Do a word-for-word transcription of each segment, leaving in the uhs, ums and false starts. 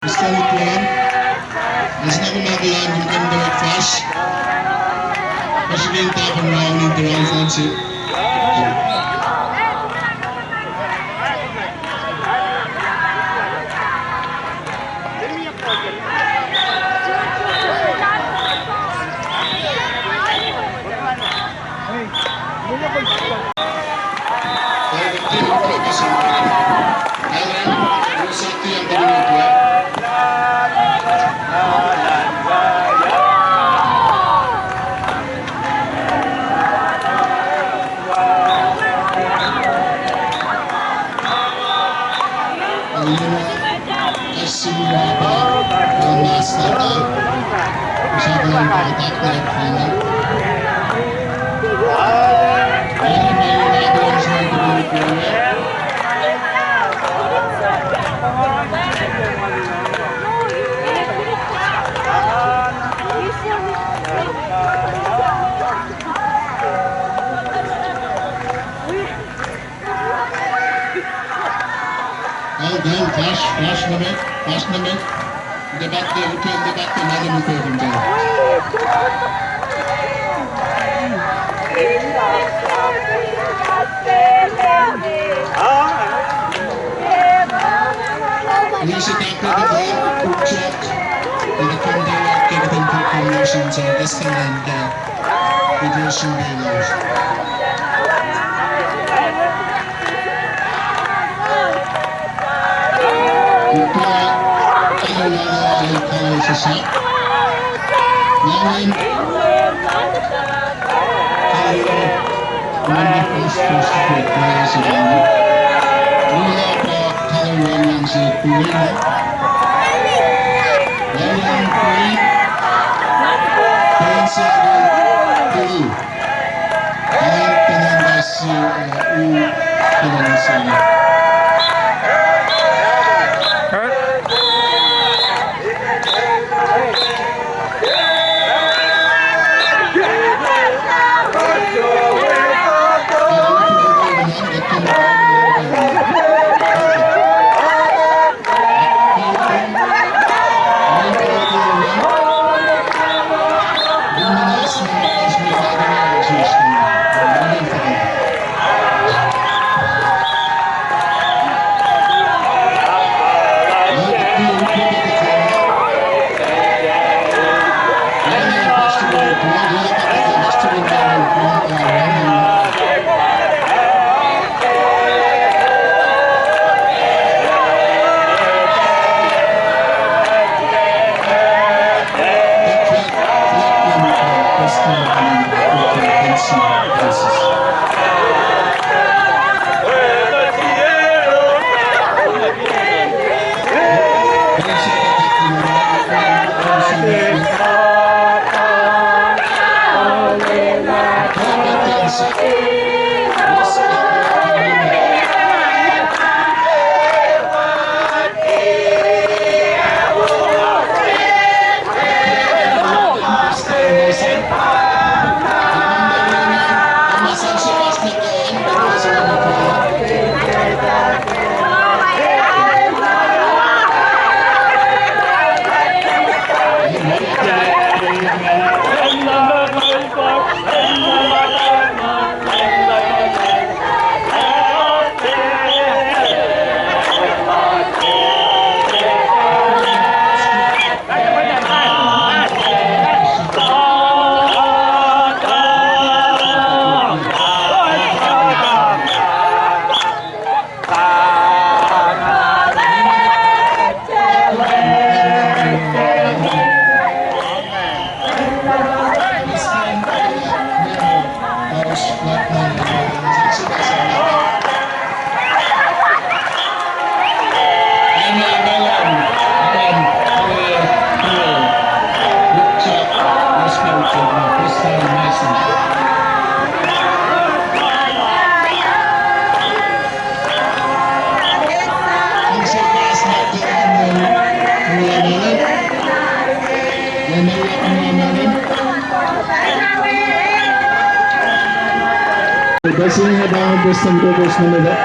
Prestuhn Utwan, nuh sin Abu Makulan, kom kuh in oruh fahsr. Fahsr in tahfuhn raun in tuhraun fahsr. Well done, fahsr, fahsr nuh met, fahsr nuh met. Debatte, uke debatte, madam uke debatte. Nisi takta ke ukchok, ke the container, ke the container, ke the container, ke the container. Prestuhn Kokos nuh met.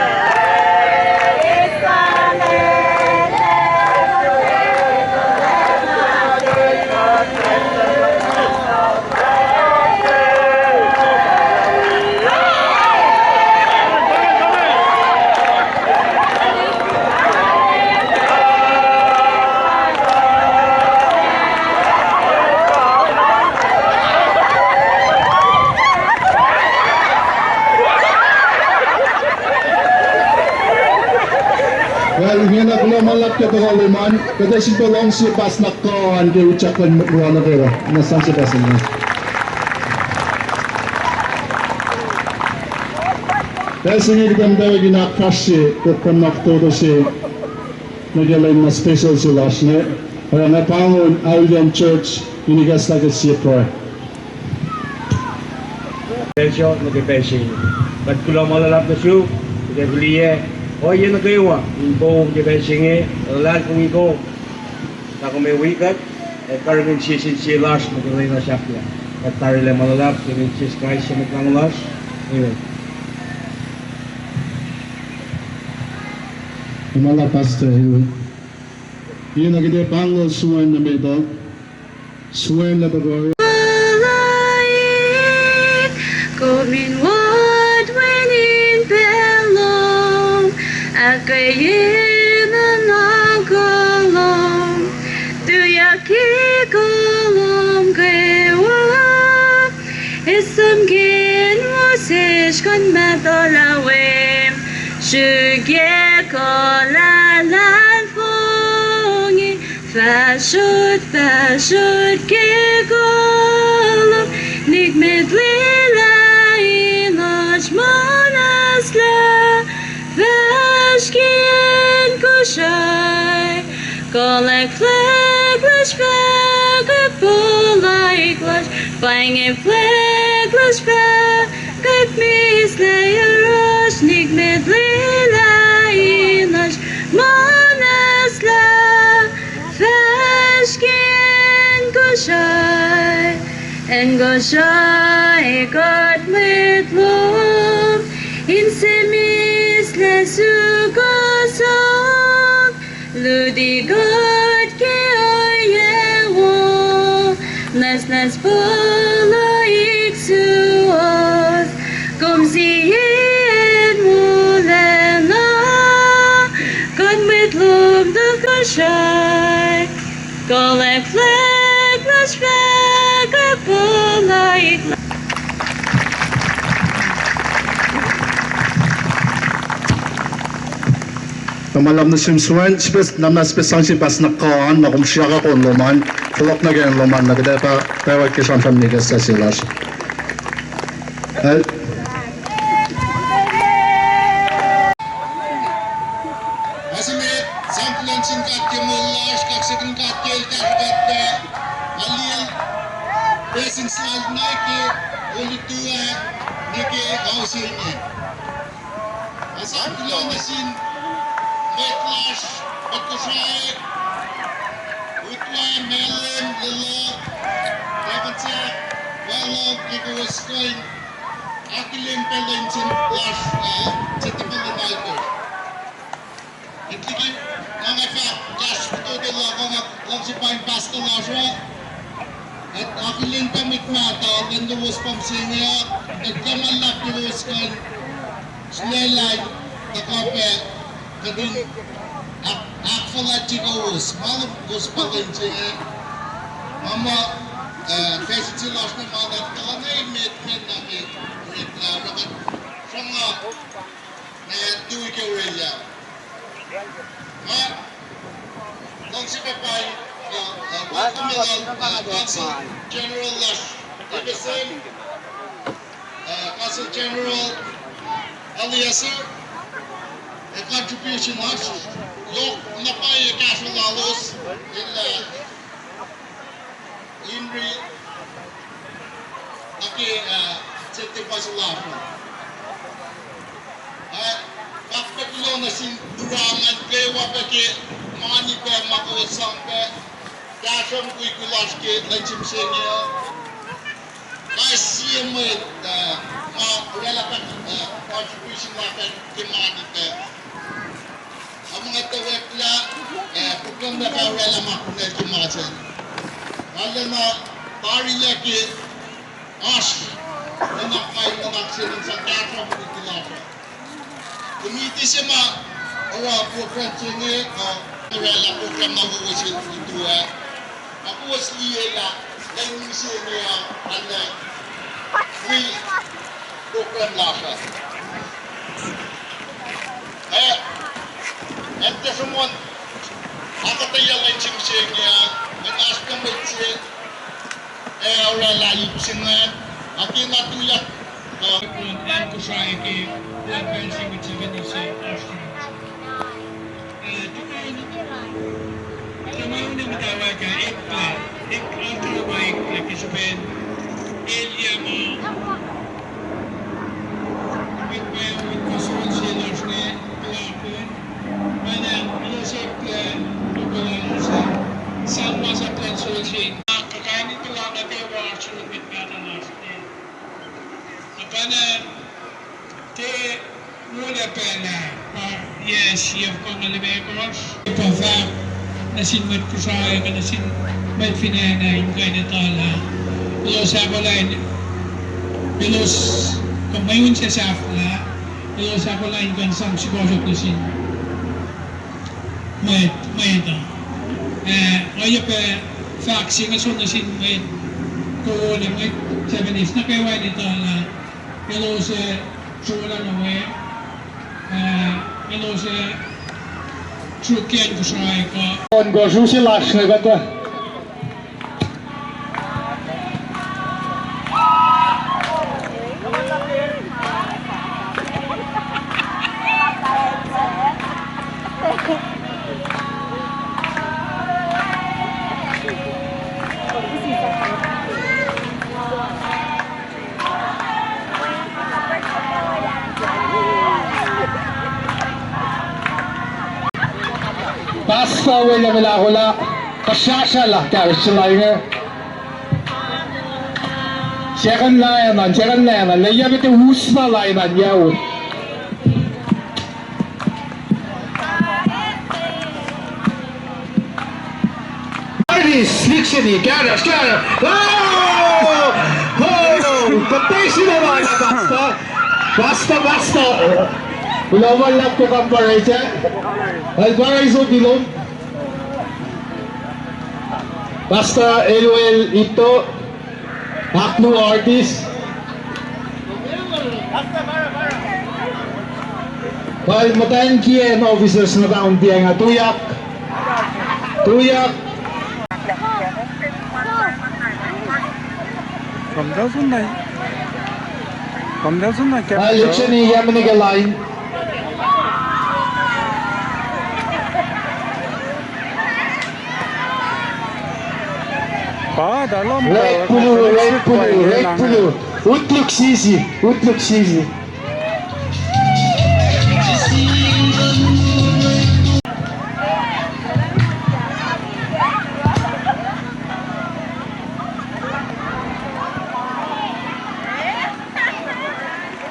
Kuht tuhkuh lom an, kuht ac sifilpac luhngse pastor Nakko an ke utyak luhn mukul nuh kwewa. Na sang se pastor Nakko. Pacl se inge kuht muhtwacwacack in ahkfahsrye program na fototo se nuh ke lwen na special se lasr inge. Oruh nga pahngon Aulon Church in ikacslah kuht sie pruhe. Pacl sot nuh ke pacl se inge. Kuht kuloh ma luhlahp nuh sum, kuht ac fihliyac ohiyac nuh kwewa in poum ke pacl se inge, luhlahlfongi kom lah kom ac wi kuht, ac karihngihn sie sin sie lasr nuh ke lwen na sahflah. Kuht tarilac ma luhlahp ke inen Jisus Kraist Mwet Lahngo lasr. Amen. Kom ma luhlahp, Pastor Ewe. Ina kuht ac pahngon Suen nuh met uh. Suen lah tuhkuh. Kom in ward winin pacl lom, ahkkweye nuhnak lom, tuyak ke kuh lom kwewa, esam ke in wo sesr kuh in mahtuhlah we, srihke kuh luhlahlfongi, fahsrot, fahsrot ke kuh lom, nikmet lwelah in oasr muhnahslah, fahsr ke acn Kosrae, kolwack flag lasr fahkwack puhlaik lasr, pa inge flag lasr fahkwack mislac yohrohsr, nikmet lwelah in oasr muhnahslah, fahsr ke acn Kosrae, acn Kosrae kuht mwet lom, inse mislac sukohsohk, luti kuht ke ohiyac wo, nwacsnwacs puhlaik suwohs, kom sie acn wolacna, kuht mwet lom tuh Kosrae, kolwack flag lasr fahkwack puhlaik lasr. Kom ma luhlahp nuh sum Suen, srihpac, na ma srihpac sang se pastor Nakko an, na kom siyuck akon lom an, fohlohk nuh ke acn lom an, na kuht ac pa, pacwack ke sramsram in ikacslah se lasr. Ma se met, sang kuloh nuh sin God ke moul lasr, kaksakihn God ke El kahsruh kuht pac, nga liyacl prestuhn se lal nuh ke olutu ah, nuh ke ao se inge. Nga sang kuloh nuh sin mwet lasr, mwet Kosrae, Utwe, Malem, Lelu, Tafunsak, Weluhl, ke kowos kuh in akihlen pac lwen se lasr, ah, September luhn alkosr. Met liki nga fahk kahs fototo luhk uh, nga luhngse pain pastor lasr uh, ac akihlen pac mwet mahtuh luhn lowos pa mihsenge uh, ac kuloh ma luhlahp ke lowos kuh in sulaclah in tuhkuh pac kuht in ahk-, ahkfuhlwactye kowos, ma lowos pa lwen se inge. Ma ma, ah, facsin se lasr inge ma na tuh ne met, met na ke, met, ah, oruh kuht sruhnga, ah, tui ke orwaclah. Nga luhngse pac pain, ah, ah, welcome, ah, Consul General lasr, F S M, ah, Consul General Elias, ac contribution lasr, yohk na pwacye kahsruh lalos, el, ah, Imri, nuh ke, ah, September se lasr uh. Ah, fahk pac kuloh nuh sin Leum an kwewa pac ke mani pac ma kowos sang pac kahsruh mukwikwi lasr ke lwen se mihsenge uh. Kais sie mwet, ah, ma orwaclah pac, ah, contribution la pac ke mani pac. Ac ma nga tuh oakwuck lah, ah, program na fah orwaclah ma kunacl ke ma se. Arulacna tarilac ke oasr nuhnak, nuhnak se in sang kahsruh mukwikwi lasr uh. Committee se ma oruh program se inge, ah, orwaclah program na wowo se lutu ah. Ac kowos liye lah lwen mihsenge uh, arlac wi program lasr uh. Ah, ac tiac sruhmuhn Ahkuhtweyac lwen se mihsenge, nga oasr ke mwet se, ac orwaclah ip se ingacn, ac ke nga tuyak, uh, an Kosrae ke, uh, pacl se mwet seventy se oasr. Eh, tukun, ke ma unac muhtwacwacack ah, eklac, ek, altar ma eklac ke srihpen elyah ma, mwet pac, mwet ke solse lasr inge, puhlakihn, pacna elos eklac, okolah lasr, sang masap luhn solse, na kuhkani puhla nuh kwewa oasr mwet pahluh lasr inge. Na pacna, ke wolacpacna, pa, yac sie fuhkah limekohsr. Pa fahk nuh sin mwet Kosrae, kuh nuh sin mwet fin acn ah in kuh in etuh lah elos ahkolah in, elos, kuh mweun se sahflah, elos ahkolah in kuh in sang sukohsohk nuh sin mwet, mwet uh. Eh, oacyacpac fahk se inge som nuh sin mwet kol ac mwet Japanese nuh kwewa in etuh lah elos, eh, srolah nuh we, eh, elos, eh, sruokyac Kosrae kuh. Ohnkohsr use lasr inge kuhtuh. Pasta William el ahkolah, kuhsrasrala kahsruh se lal inge. Second line an, second line an, lwelah met us na line an, yac u. Artis, Likseni, kahsruh, kahsruh. Oh! Oh! Pasta, pasta, pasta, pasta. Ulomal lap ke kampare se. Alpare iso bilom. Pasta Eluel Ito. Aklu Artis. Pal muhtwacn kiyacn officers nuh kaun tiac nga tuyak. Tuyak. Come down tonight. Come down tonight. Pal Likseni, yac mini ke line. Pa, dalom. Red blue, red blue, red blue. Utluk sisi, utluk sisi.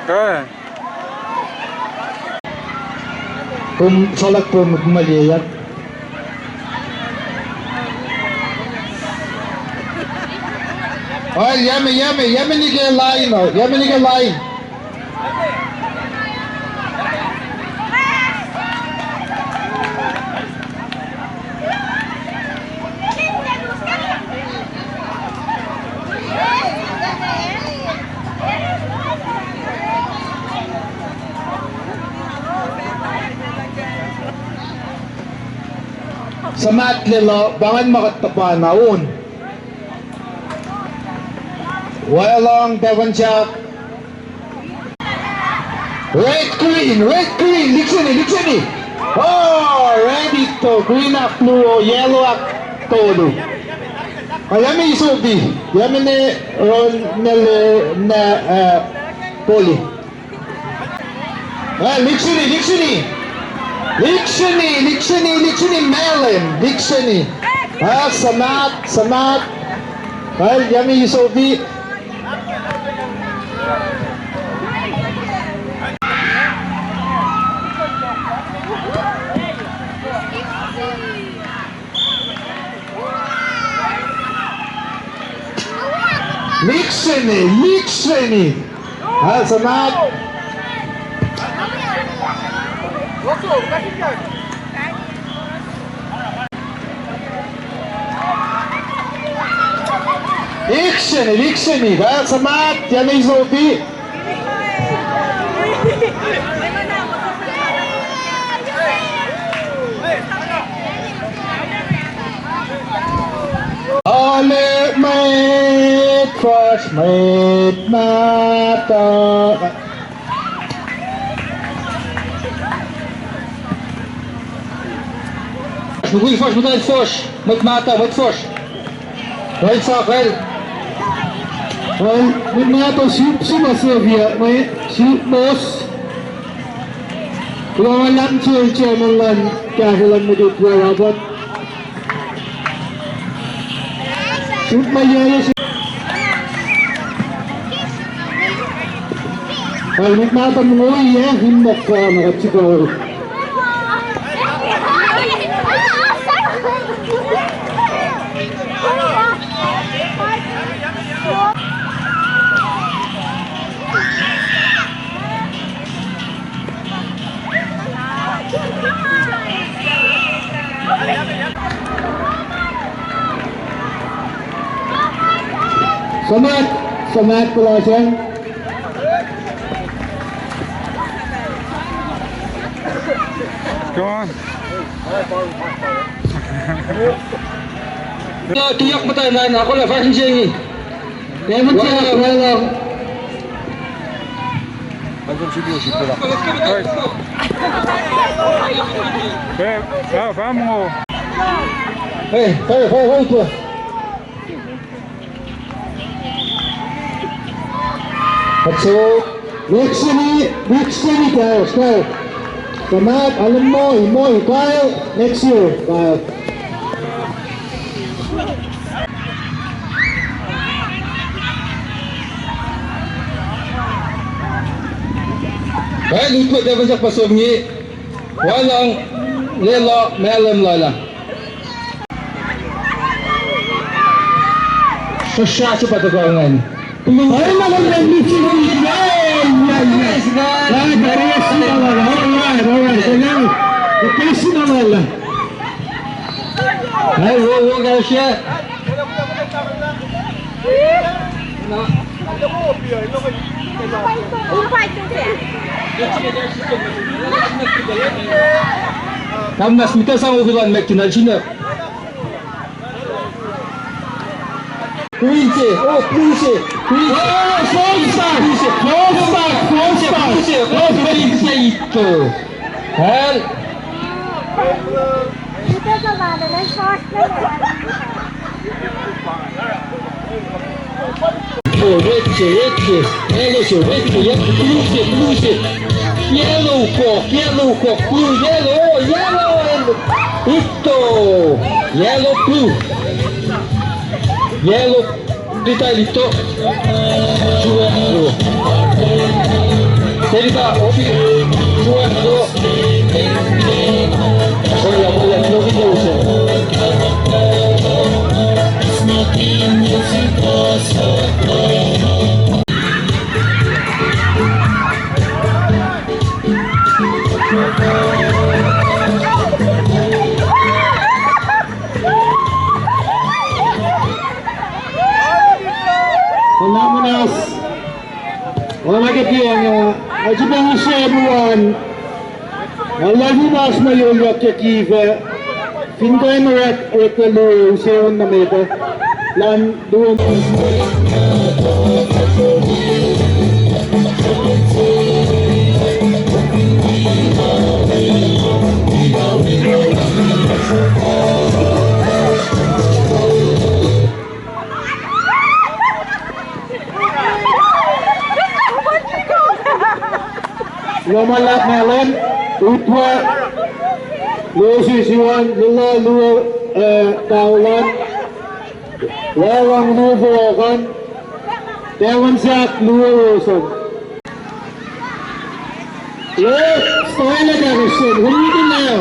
Eh. Kom salak kom maliyac. Al, yac me, yac me, yac me nike line, oh, yac me nike line. Suhmaht lwelah, pa ingacn ma kuht tuhpan ah on. Weluhl, Devon Jack. Red, green, red, green, Likseni, Likseni. Oh, red ito, green ahkluo, yellow ahktolu. Ah, yac me isopi, yac me ne ron nele na, eh, poli. Ah, Likseni, Likseni. Likseni, Likseni, Likseni, Melem, Likseni. Ah, suhmaht, suhmaht. Ah, yac me isopi. Likseni, Likseni. Al suhmaht. Likseni, Likseni, kal suhmaht, yac me isopi. Fuhsr, mwet mahtuh. Mukul fuhsr, muhtwacn fuhsr, mwet mahtuh, mwet fuhsr. Mwet fuhsr, mwet mahtuh, sip, sip ma sevia, mwe, sip mos. Kuloh ma luhlahp nuh sel chairman luhn kahsruh luhn mwet Utwe Robert. Sip ma yale se. Mwet mahtuh, mwe, in mokka na kuht sikuhl. Suhmaht, suhmaht, kuloh sacn. Come on. Tuyak muhtwacn nahtuhl, akola fahsr inge. Lemon tea, well, uh, Hey, uh, Pam, oh. Hey, hey, hey, hey, hey. Let's go. Next year, next year, guys, go. Come out, Alan, more, more, Kyle, next year, Kyle. Kyle, utwe tevel sak pasom ngi. Walang lelo malem lala. Srihsrihk se pa tuhkuh ingacn. All right, all right. So now, the person, all right. Hey, wo, wo, guys, yeah. Tamuhlwel, mita sang ohilan Mac Kinal sina. Green se, oh, blue se, green se. Oh, false start. Blue se, false start, false start. Blue se, oh, green se, ito. Hal. Ito, red se, red se. Yellow se, red se, yellow, blue se, blue se. Yellow cock, yellow cock, blue, yellow, oh, yellow, and ito. Yellow, blue. Yellow, little, ito. Yellow. Telita, opi. Yellow. Ola munas. Ola ke tiang, uh, ajipan isem uan. Ola munas ma yol yak ke kive. Fin kai merak, eke lu, useon na meta. Lan duon. Loma lap Malen, Utwe, luo sisiwan, luo luo, eh, taulan, luo lang luo fokan, taulan sak luo rosan. Left, Tyler Patterson, what are you doing now?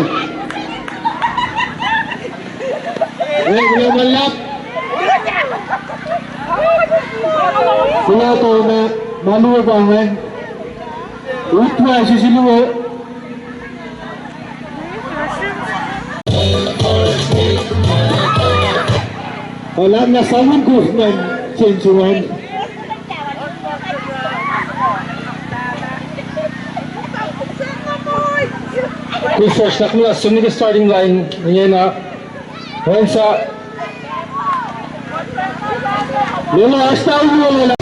Hey, loma lap. Sila tona, malu pa ngan. Utwe sisi luo. Olam na samun kuf ngan change one. Kuf first na kula sumni ke starting line ingena. Wensa. Lwelah oasr taulo lwelah.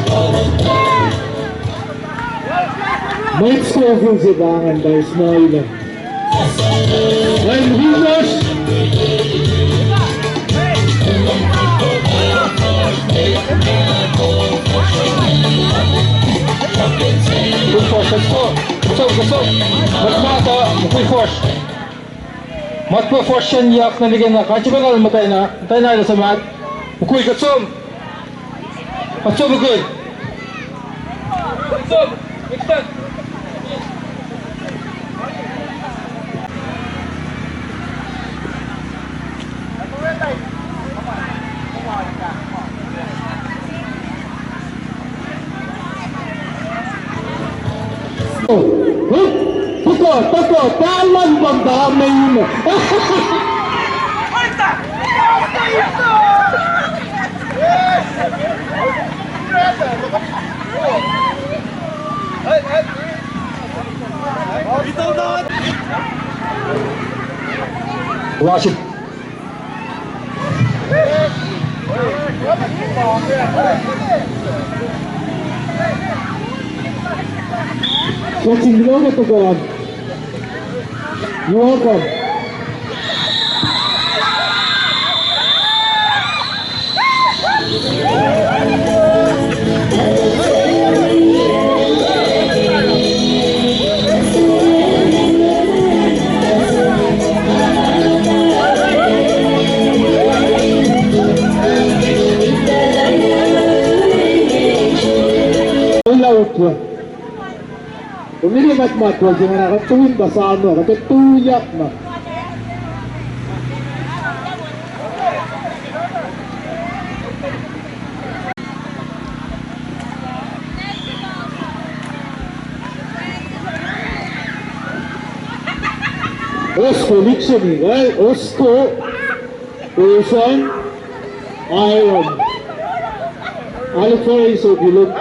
Mwet Schofield se pa ingacn, Dice Noila. Ai, mukul fuhsr. Mukul fuhsr, let's go. Kutsok, kutsok. Matmata, mukul fuhsr. Matmata fuhsr siyuck nuh ke na, kachipac na muhtwacn na, muhtwacn na el suhmaht. Mukul kutsok. Kutsok mukul. Tuko, tuko, talan pam ta me ime. Wasip. Watching, you know what to go on. You're welcome. Lautla. Kom nili matmat wal se ngana, kuht tuin pasal nuh, kuht tuyak na. Osko, lihksreni, eh, Osko. Wilson, Iron. Alfred Isobiluk.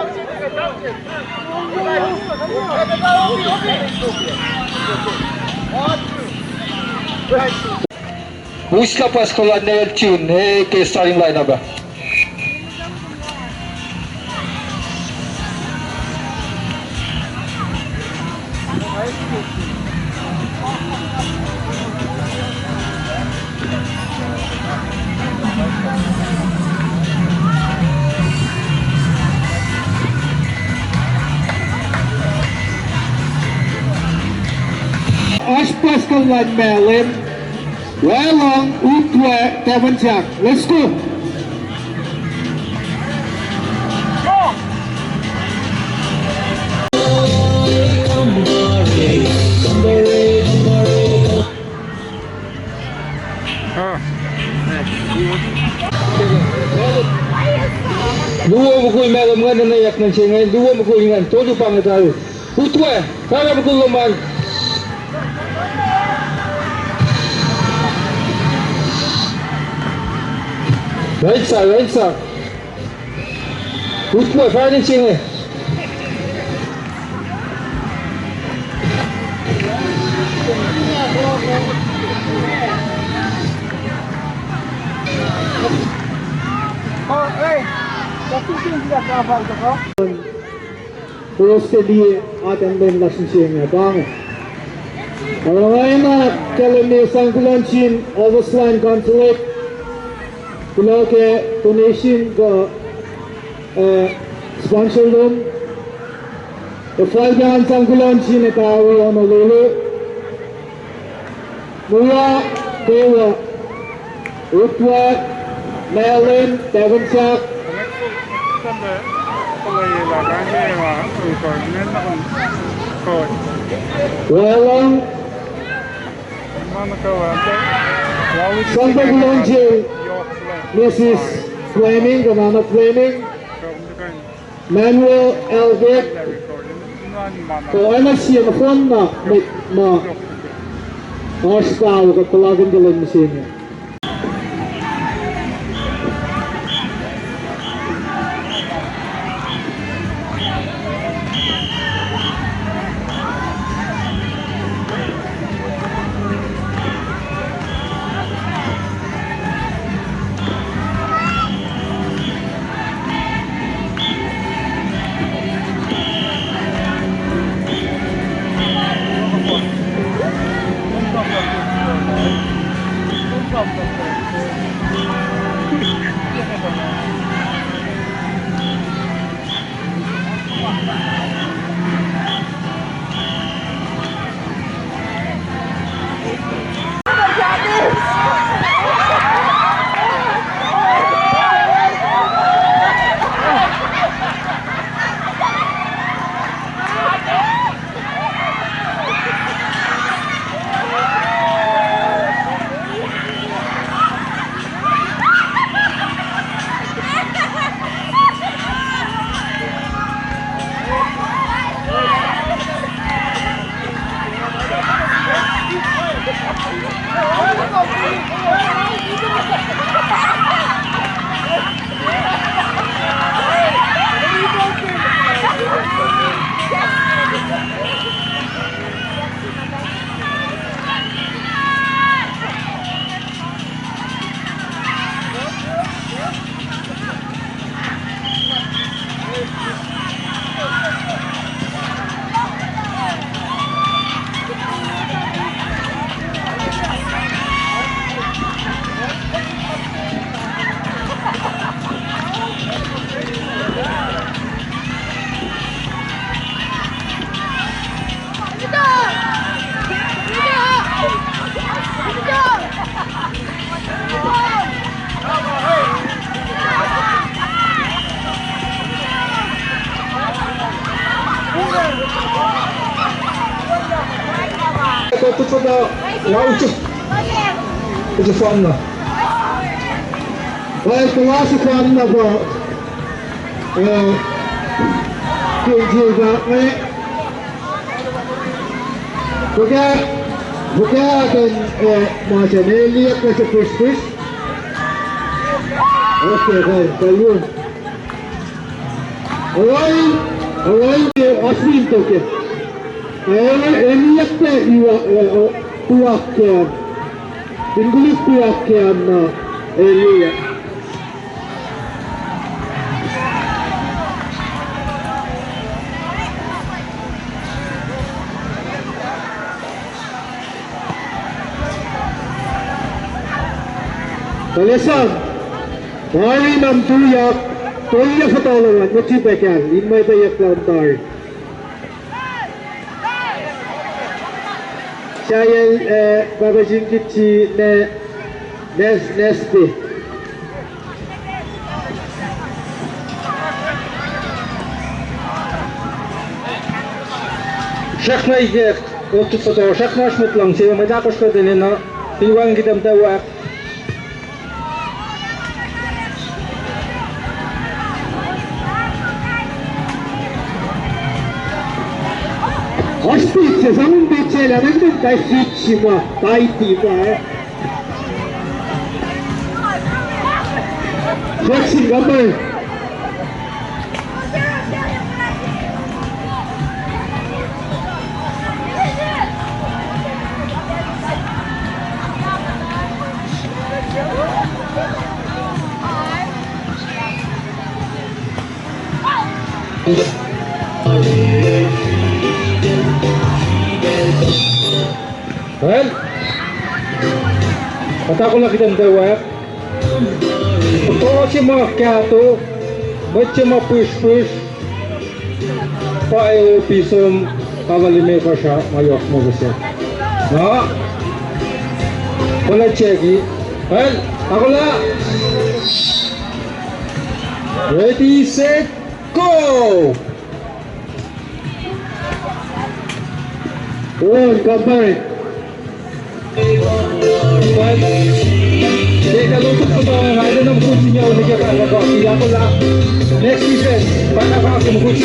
Us na pass kolan Neil Tune, eh, ke starting lineup ah. Oasr pass kolan Malem. Weluhl, Utwe, Tavon Jack. Let's go. Luo mukul Malem ingacn, na yak nuh se ingacn, luo mukul ingacn, tolu pa inge tari. Utwe, tari mukul lom an. Rainsa, Rainsa. Utwe, fahk nuh se inge. Oh, hey. Pros liye atacn lwen lasr mihsenge pa inge. Oruh nga enenuh kahlwem nuh sang kuloh nuh sin Office luhn Consulate, kuloh ke donation kuh, eh, sponsor lom. Ac fal pac sang kuloh nuh sin Etawi Honolulu. Mura, Dewa, Utwe, Malem, Tavon Jack. Weluhl. Sang pac kuloh nuh sin Missus Fleming, kuh Mama Fleming. Manuel Elvick, kuh oacna sie nohfohn na mwet ma oasr paho kuht puhlakihn ke lwen mihsenge. Lautup. Ito fanna. Well, the last one na pa, uh, K J ba, eh, Buka, buka kan, eh, ma se ne liak na se pus pus. Okay, fine, fine. Alright, alright, eh, asmin toke. Eh, eh, liak na iwa, eh, oh, tuak ke. Inguluk tuak ke na, eh, liak. Kalesam, tari nam tuyak, tuyak fatalo an, mutsi pekal, in ma peyek lam tari. Sael, eh, Papa Jingkitsi ne, nes, nesti. Srackna ike, otu foto, srackna smet lang se, ma takosko tene na, tin wang kitam tawak. Oasr pit se, sang pit se, lah nang tuh kai fit sima, kai tipa, eh. Jackson, gambar. Well, kuht ahkolah kitan tawak. Football se ma kahto, mwet se ma pihsrpihsr, pa eo pisom kavalimekohsr ma yohk mokosa. Na, kola cheki. Well, ahkolah. Ready, set, go! On, combine. Next defense. Kom kuht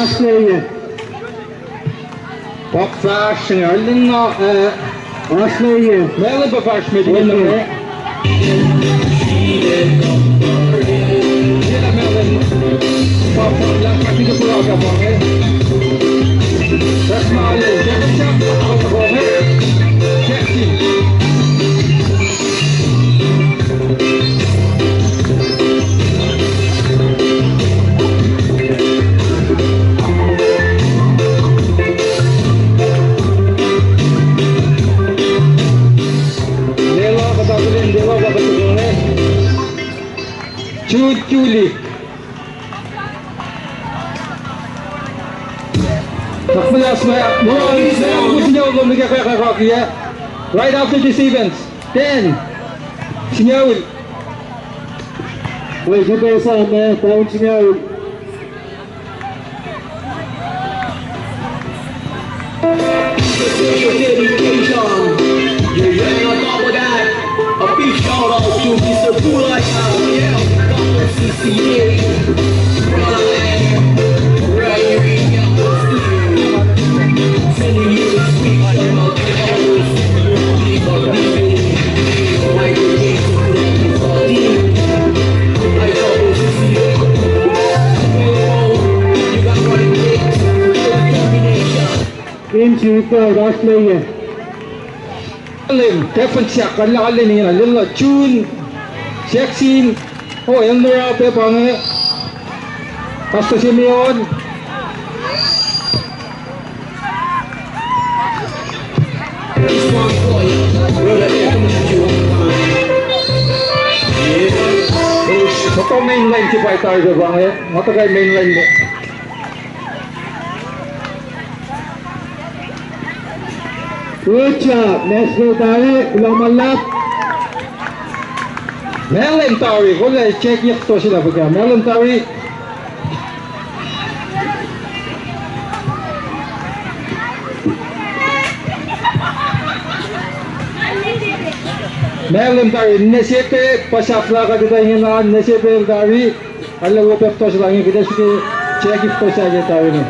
oasr leye. Pap fahsr inge, arulacna, eh, oasr leye. Meac lwen pa fahsr met inge? Jude Julik. Takmulas ma, mo, mo, mo, singucul lom nuh ke kaka, kaka, yeah. Right after this event. Ten. Singucul. Mwe srihpac same, pound singucul. Dedication. Yeah, yeah, on top of that, a big shout out to Mister Pulaya, yeah, C C A. Inch record, Australia. Lem, Stephen Siak, kalla leni na, lella June, Jackson, oh, Elnora, Pepange, Pastor Simeon. Foto mainline si pa tari ke bange, matuh kai mainline. Good job, Nashville tari, kuloh ma luhlahp. Malem tari, kol ac check yek to sila pika. Malem tari. Malem tari, nesepe, pasafla ka tita ingena, nesepe tari. Alu wo pep to sila nge kite sike check if to sa ke tari ne.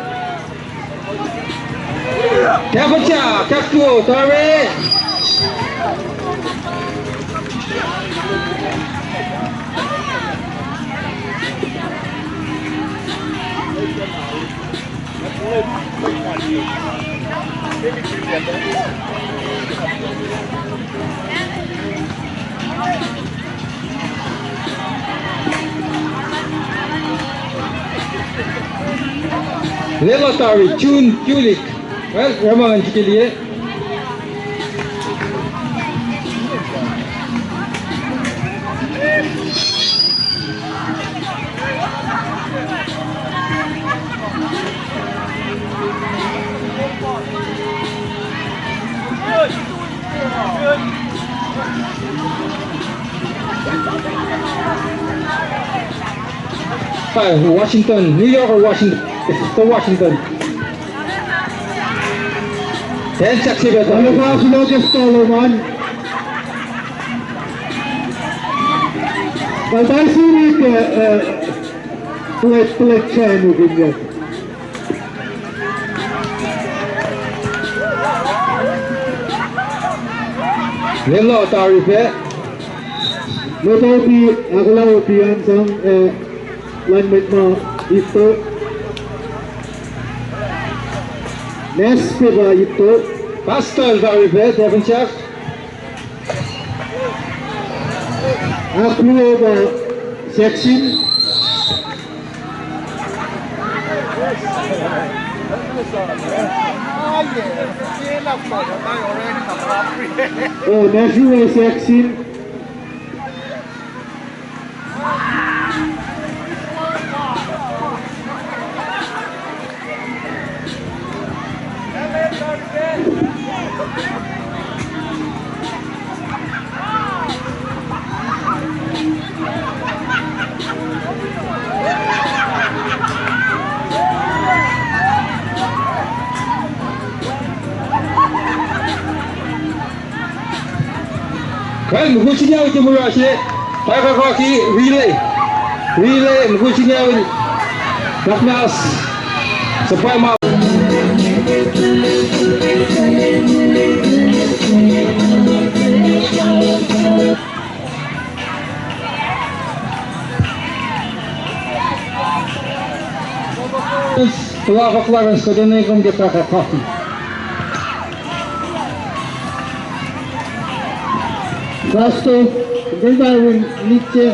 Kapacha, kaktuo, tari. Lwelah tari, June, Julik. Well, Ramangan sikiliye. Washington, New York or Washington? Washington. Ten seconds. Alo pa sulo ke Solomon. Kaltai sini ke, eh, plek, plek chanu kinyo. Lwelah tari pac. Mwet opi, akla opi an sang, eh, lan mwet ma ito. Nes pe pa ito. Pastor tari pac, Stephen Siak. Akluo pa Jackson. Oh, Nashville Jackson. Kal mukul singucul ke mura se, paikakaki relay. Relay, mukul singucul, Takmas, suhpwacma. Puhla Clarence, kuht enenuh kom ke paikakaki. Pastor, kuht in pac win nitse.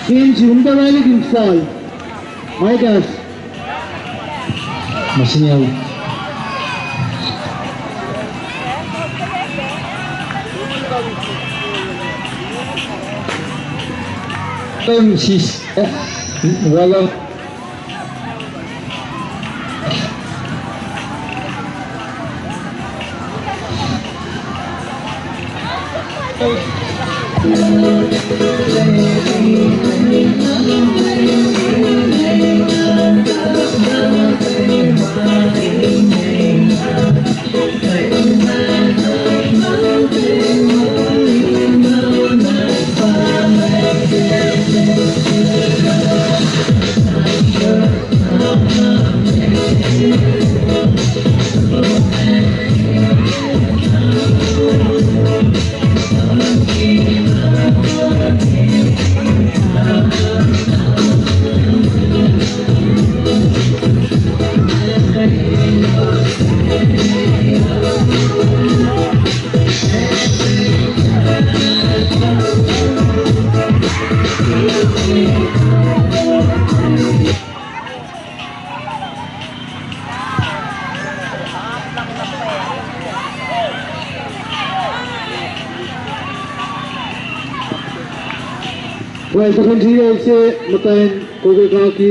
Sin sin tawalik in fal. Maikas. Masinel. Em sis, eh, wala. Well, tukun sie se muhtwacn Kobe Kaki.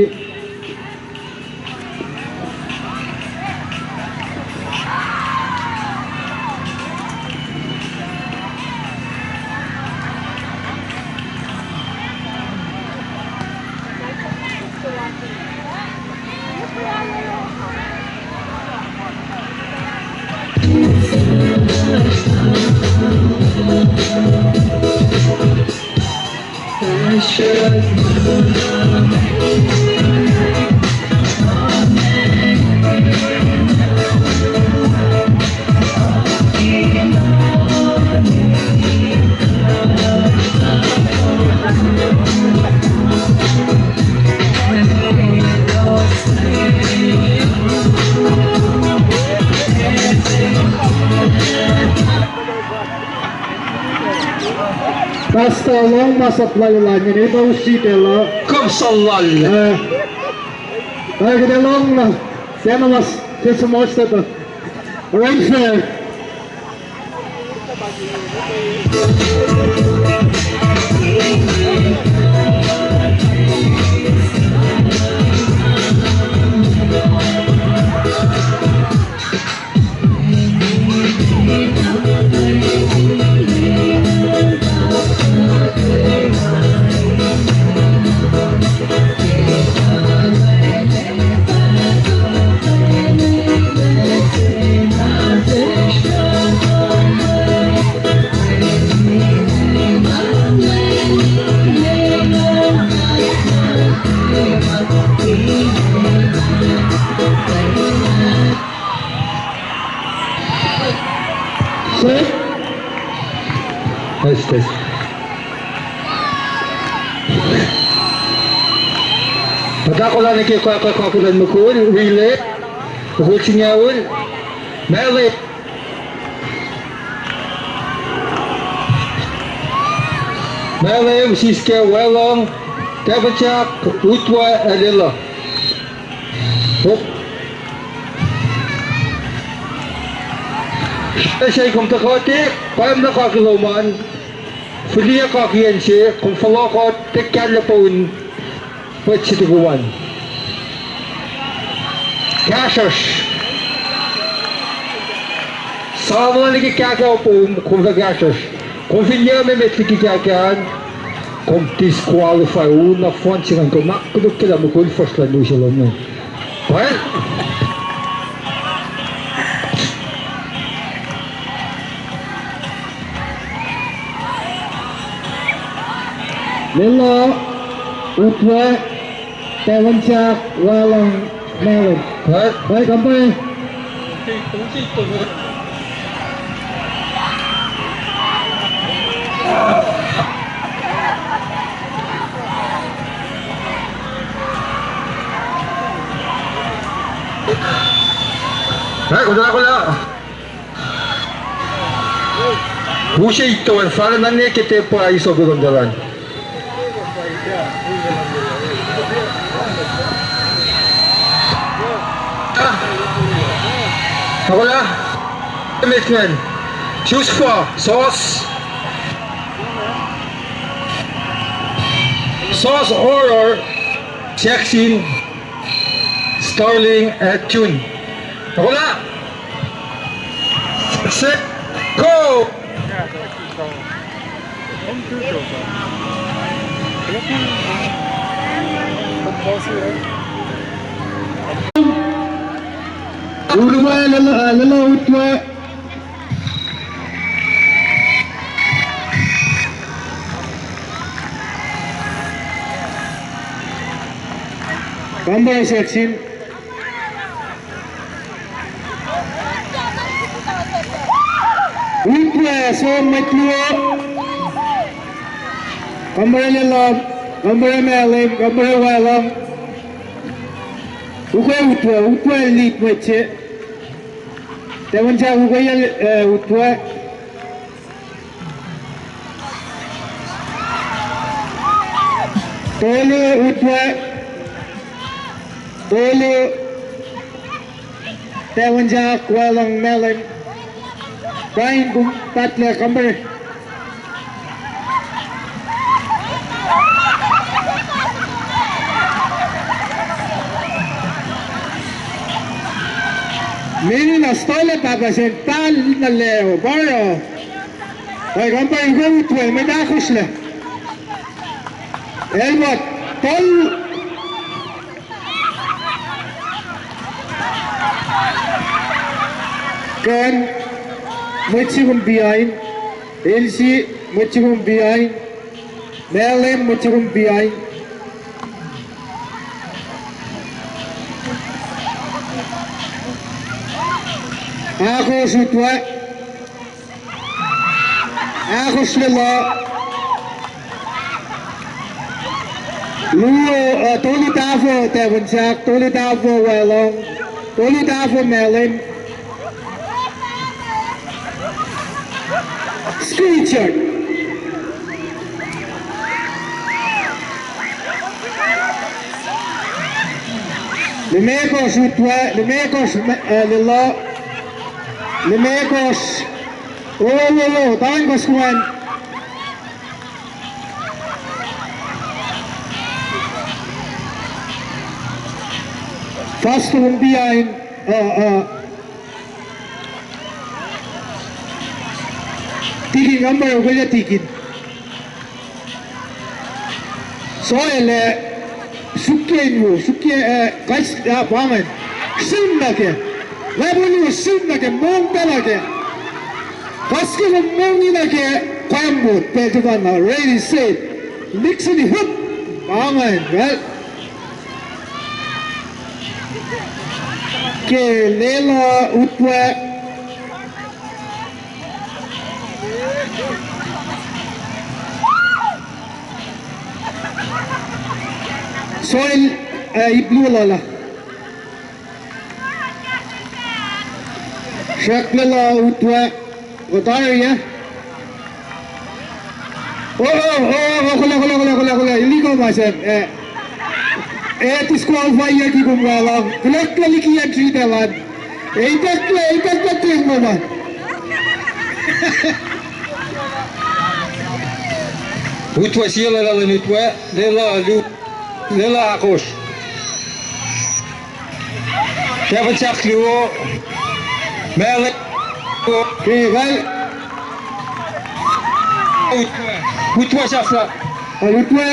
Pasta lohng masap lal lal ingacn, el pa usi pacl uh. Kom sa lal. Eh, eh, kuht ac lohng na, sacna mas, sesr mas tuh. Right there. Set. Test, test. Pahtakola nuh ke kwackwackwackuhlan mukul, relay. Mukul singucul. Male. Male, siske Welong, Tepachak, Utwe, Alila. Op. Srihpac se kom tuhkuh te, pam na kaki lom an, fihliyac kaki acn se, kom fohlohkoht, tiac kahlwem pac un, pet se tuku an. Kahsruhsr. Samuel liki kahkah pom, kom fah kahsruhsr. Kom fin yac me met liki kahkah an, kom disqualify, u na fon singan kom ahkkolukye lah mukul fuhsr luhn use lom an. Pwacye? Lilo, Utwe, Tepachak, Welong, Malen. Pwacye? Pwacye, kampare. Pwacye, kuloh, kuloh. Use ito an, fahla na ne ke te pa iso kolom dalan. Akola, Mitman, Joshua, Sos, Sos Oror, Jackson, Starling, and June. Akola, set, go! Uruwa lalo, lalo utwe. Kambare Jackson. Utwe som mwet luo. Kambare Lelom, Kambare Malem, Kambare Walong. Ukwe utwe, utwe lead mwet se. Tamuhlwel, ukwe, eh, utwe. Tolu utwe. Tolu. Tamuhlwel, Walong, Malem. Brian, kom pahtlac, Kambare. Meni na stole papa sen tal na leo, baro. Ai, Kambare, ukwe utwe, mwet ahkosr lac. Elmot, tol. Ken, mwet se kom behind. Elsie, mwet se kom behind. Malem, mwet se kom behind. Ahkosr utwe. Ahkosr Lelo. Luo, uh, tolu tahfuh Tafunsak, tolu tahfuh Walong, tolu tahfuh Malem. Screenshot. Limekohsr utwe, limekohsr, uh, Lelo, limekohsr. Oh, oh, oh, taun koskuan. Fast from behind. Uh, uh. Tikin, Kambare, ukwela Tikin. Soele, sukye in wo, sukye, eh, kais, ah, pangan. Sim nuh ke. Labolu, sim nuh ke, mong pacl nuh ke. Kaske kom mong nuh ke, kwamot, pacl tuh pacna, ready, set. Nixon, hook. Pangan, right? Ke Lelo utwe. Soil, eh, ip luo lala. Srackna la utwe. Kotari, eh? Oh, oh, oh, oh, kole, kole, kole, kole, kole. Illegal ma sem, eh. Eh, disqualify-yucki kom Walong. Kolak la liki entry talan. Eh, itakla, itakla tuh ma ma. Utwe sie lala lun utwe, Lelo lu, Lelo ahkosr. Tafunsak luo. Malem. Ke, kal. Utwe. Utwe sahflah. Kal utwe.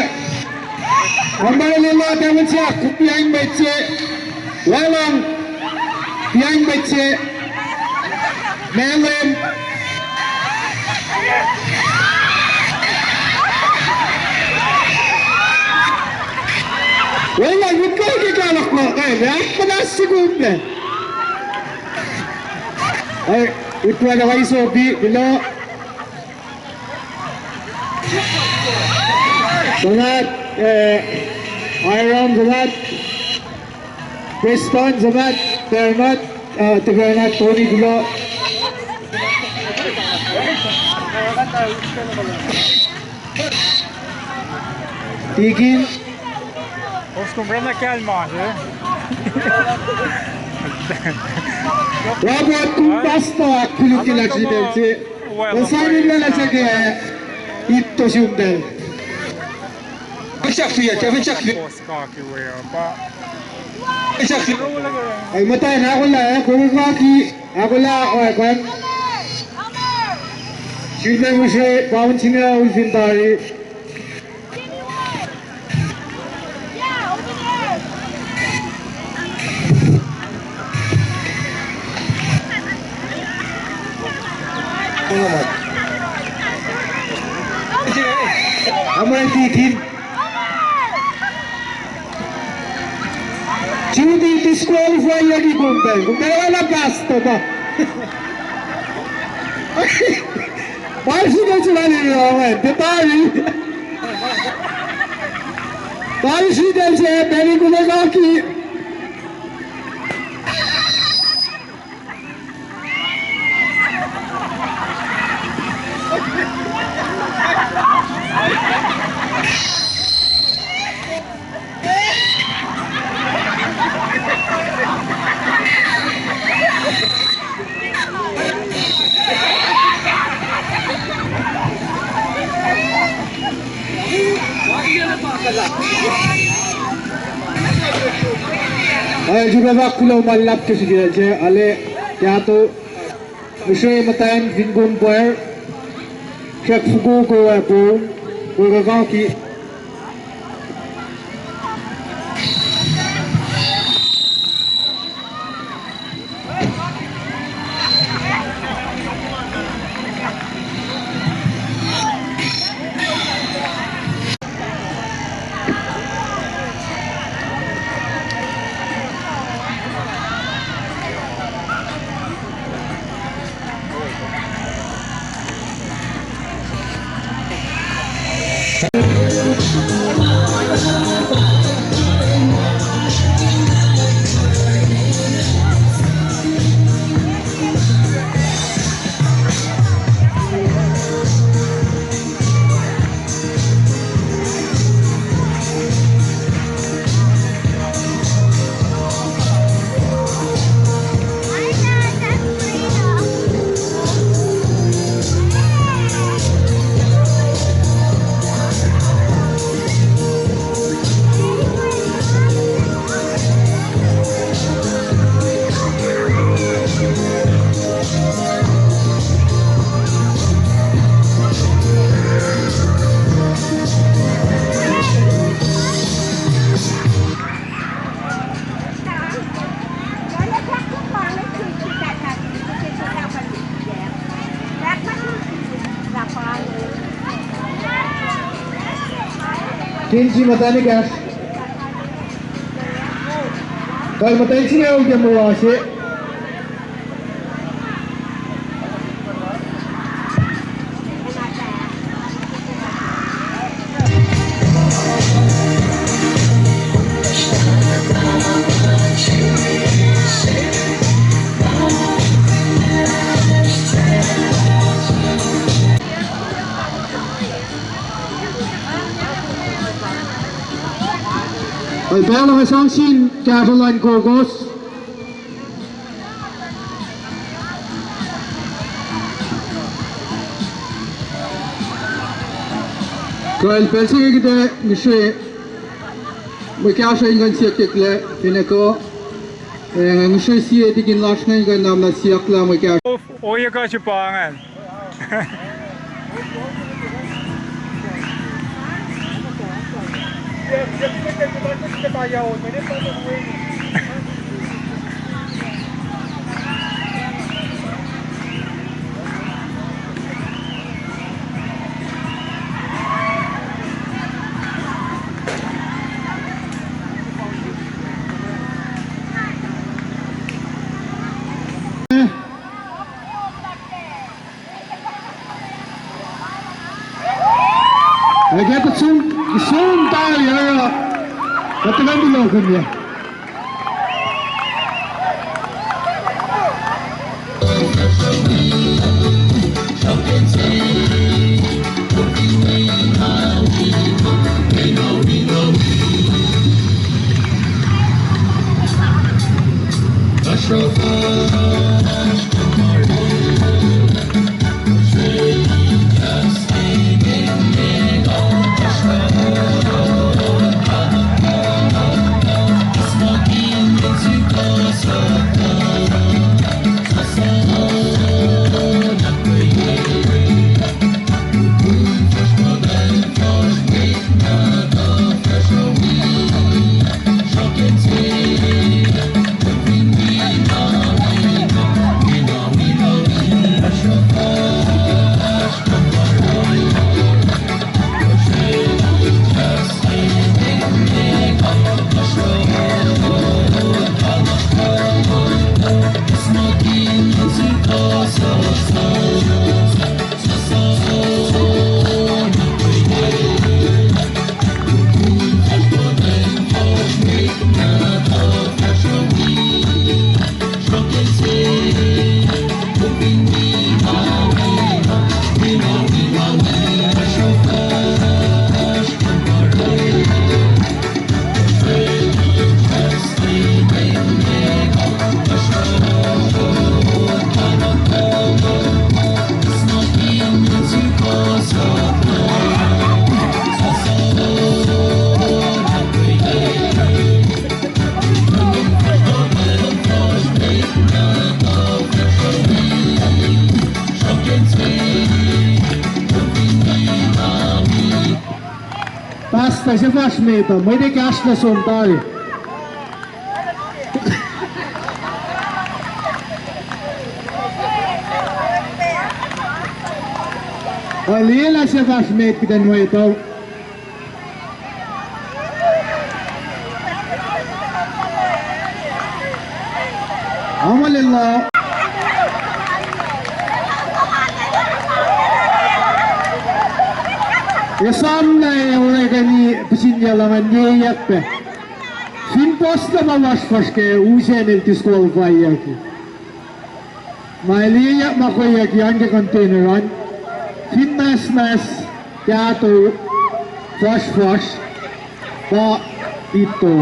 Kambare Lelo, Tafunsak, behind mwet se. Walong. Behind mwet se. Malem. Wela, utwe ke kalak ma, eh, me ahkpana sikum me. Eh, utwe na kaiso bi, bilo. Sonat, eh, Iron, Sonat. Preston, Sonat, Bernard, ah, Bernard, Tony, bilo. Tikin. Oskom rana kalma, eh? Robert Kumbasta, kuluki lakshidel se. Osanin lala sake ipto sumdel. Finsrak fiya, finsrak fiya. Finsrak fiya. Ai, muhta na kola, eh, kola kaki, akola, oh, kwan. Silver Muse, Paun Singa, Ulfin Tari. Amai titin. Judy disqualify lagi kumbel. Kumbel ala pass to pa. Pal sritacl se lal Aaron, te tari. Pal sritacl se, pacl in kuloh kaki. Ac, sifilpac kuloh ma luhlahp ke sifil se, ale, kahto, mihsre muhtwacn fin kom pwacr, srack fokoko ac poun, kuloh kaki. Kihnsi muhtwacn ekahsr. Kal muhtwacn singucul ke moul se. Ac pacl uh sang sin kahsruh luhn Kokos. Kuh el pacl se ke kuht ac ngihsre mwe kahsruh in kuh in siyuck ke kuh lah finne kuh, ac ngihsre sie tikin lasr ingacn kuh in na siyuck lah mwe kahsruh. Ohiyac kuh srihpac ingacn. Ac ke sun, sun tari oruh, kuht tuhkuh in tulokihnyac. Pasta se fahsr met uh, mwet ekahsr nuh som tari. Liyelah se fahsr met kuht in mwet uh. Amalel uh. Esam na orekeni pihsin yac luhn ngan liyeyak pac. Fin puhs lah ma fahsrfahsr ke usen el disqualify-yaki. Ma el liyeyak ma kweyuck an ke container an. Fin nwacsnwacs, kahto, fahsrfahsr, pa ito.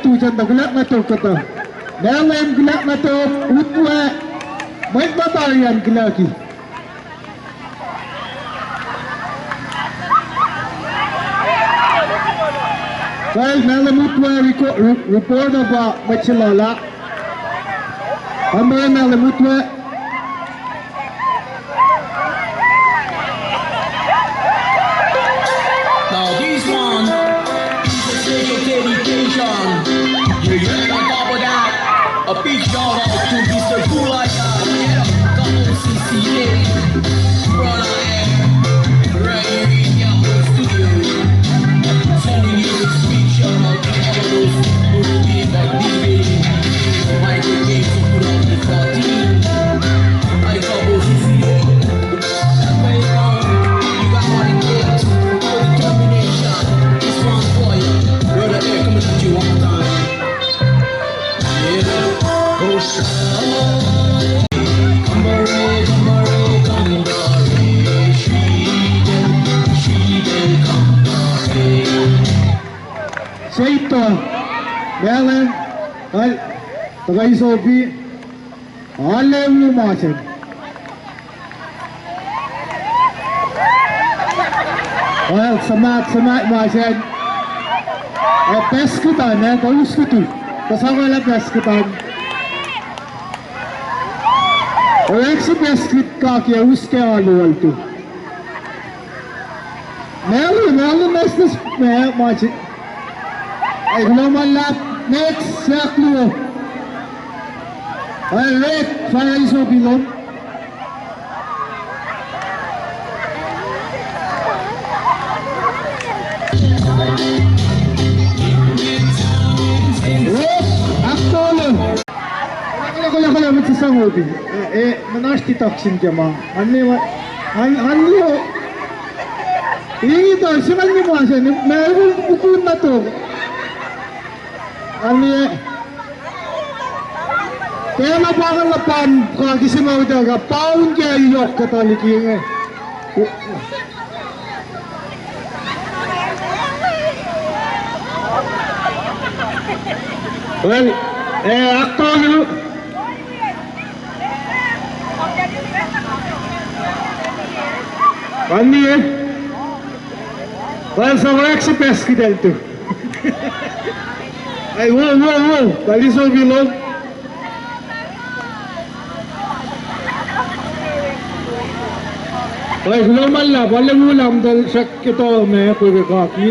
Tujan tuh kuhlahk nuh tok kuhtuh. Malem kuhlahk nuh tok, utwe, mwet ma tari an kuhlahki. Kal Malem utwe, reporter pa mwet se lal ah. Amre Malem utwe. Now this one is a special dedication. Yeah, yeah, on top of that, a big shout out to Mister Kulaya, yeah, Couple C C A, brother, eh, right here in Yahoo Studio. Sending you a big shout out to all those who will be participating in the Michael Games of two thousand fourteen. I Couple C C A. Welcome. You got what it takes for determination. This one's for you. Brother, eh, come and touch you one time. Seito, Malem, Al, Tagaisopi, Alewu ma sacn. Well, suhmaht, suhmaht ma sacn. Eh, basket an, eh, kuh us kuhtuh. Kuh sang lah basket an. Orek se basket kaki us ke alu altu. Melu, melu mesnes me ma si. Ai, kuloh ma luhlahp, next, sak luo. Ai, Rick, fire is open, lom. Yes, October. Kole, kole, kole, mwet se sang opi. Eh, eh, manash deduction ke ma. Anni ma, an, anni o. Ingi to, singal ni ma se, ni, me ukun na to. Anni, eh. Kena pa nga lapan, ka kisi ma uta ka, paun ke yok kata liki inge. Well, eh, actually, Anni, eh? Well, sa orek se basket el tu. Ai, wo, wo, wo. Tali so bilog. Ai, kuloh ma luhlahp, ale mulam tal sak ke tol me, kwe ke kaki.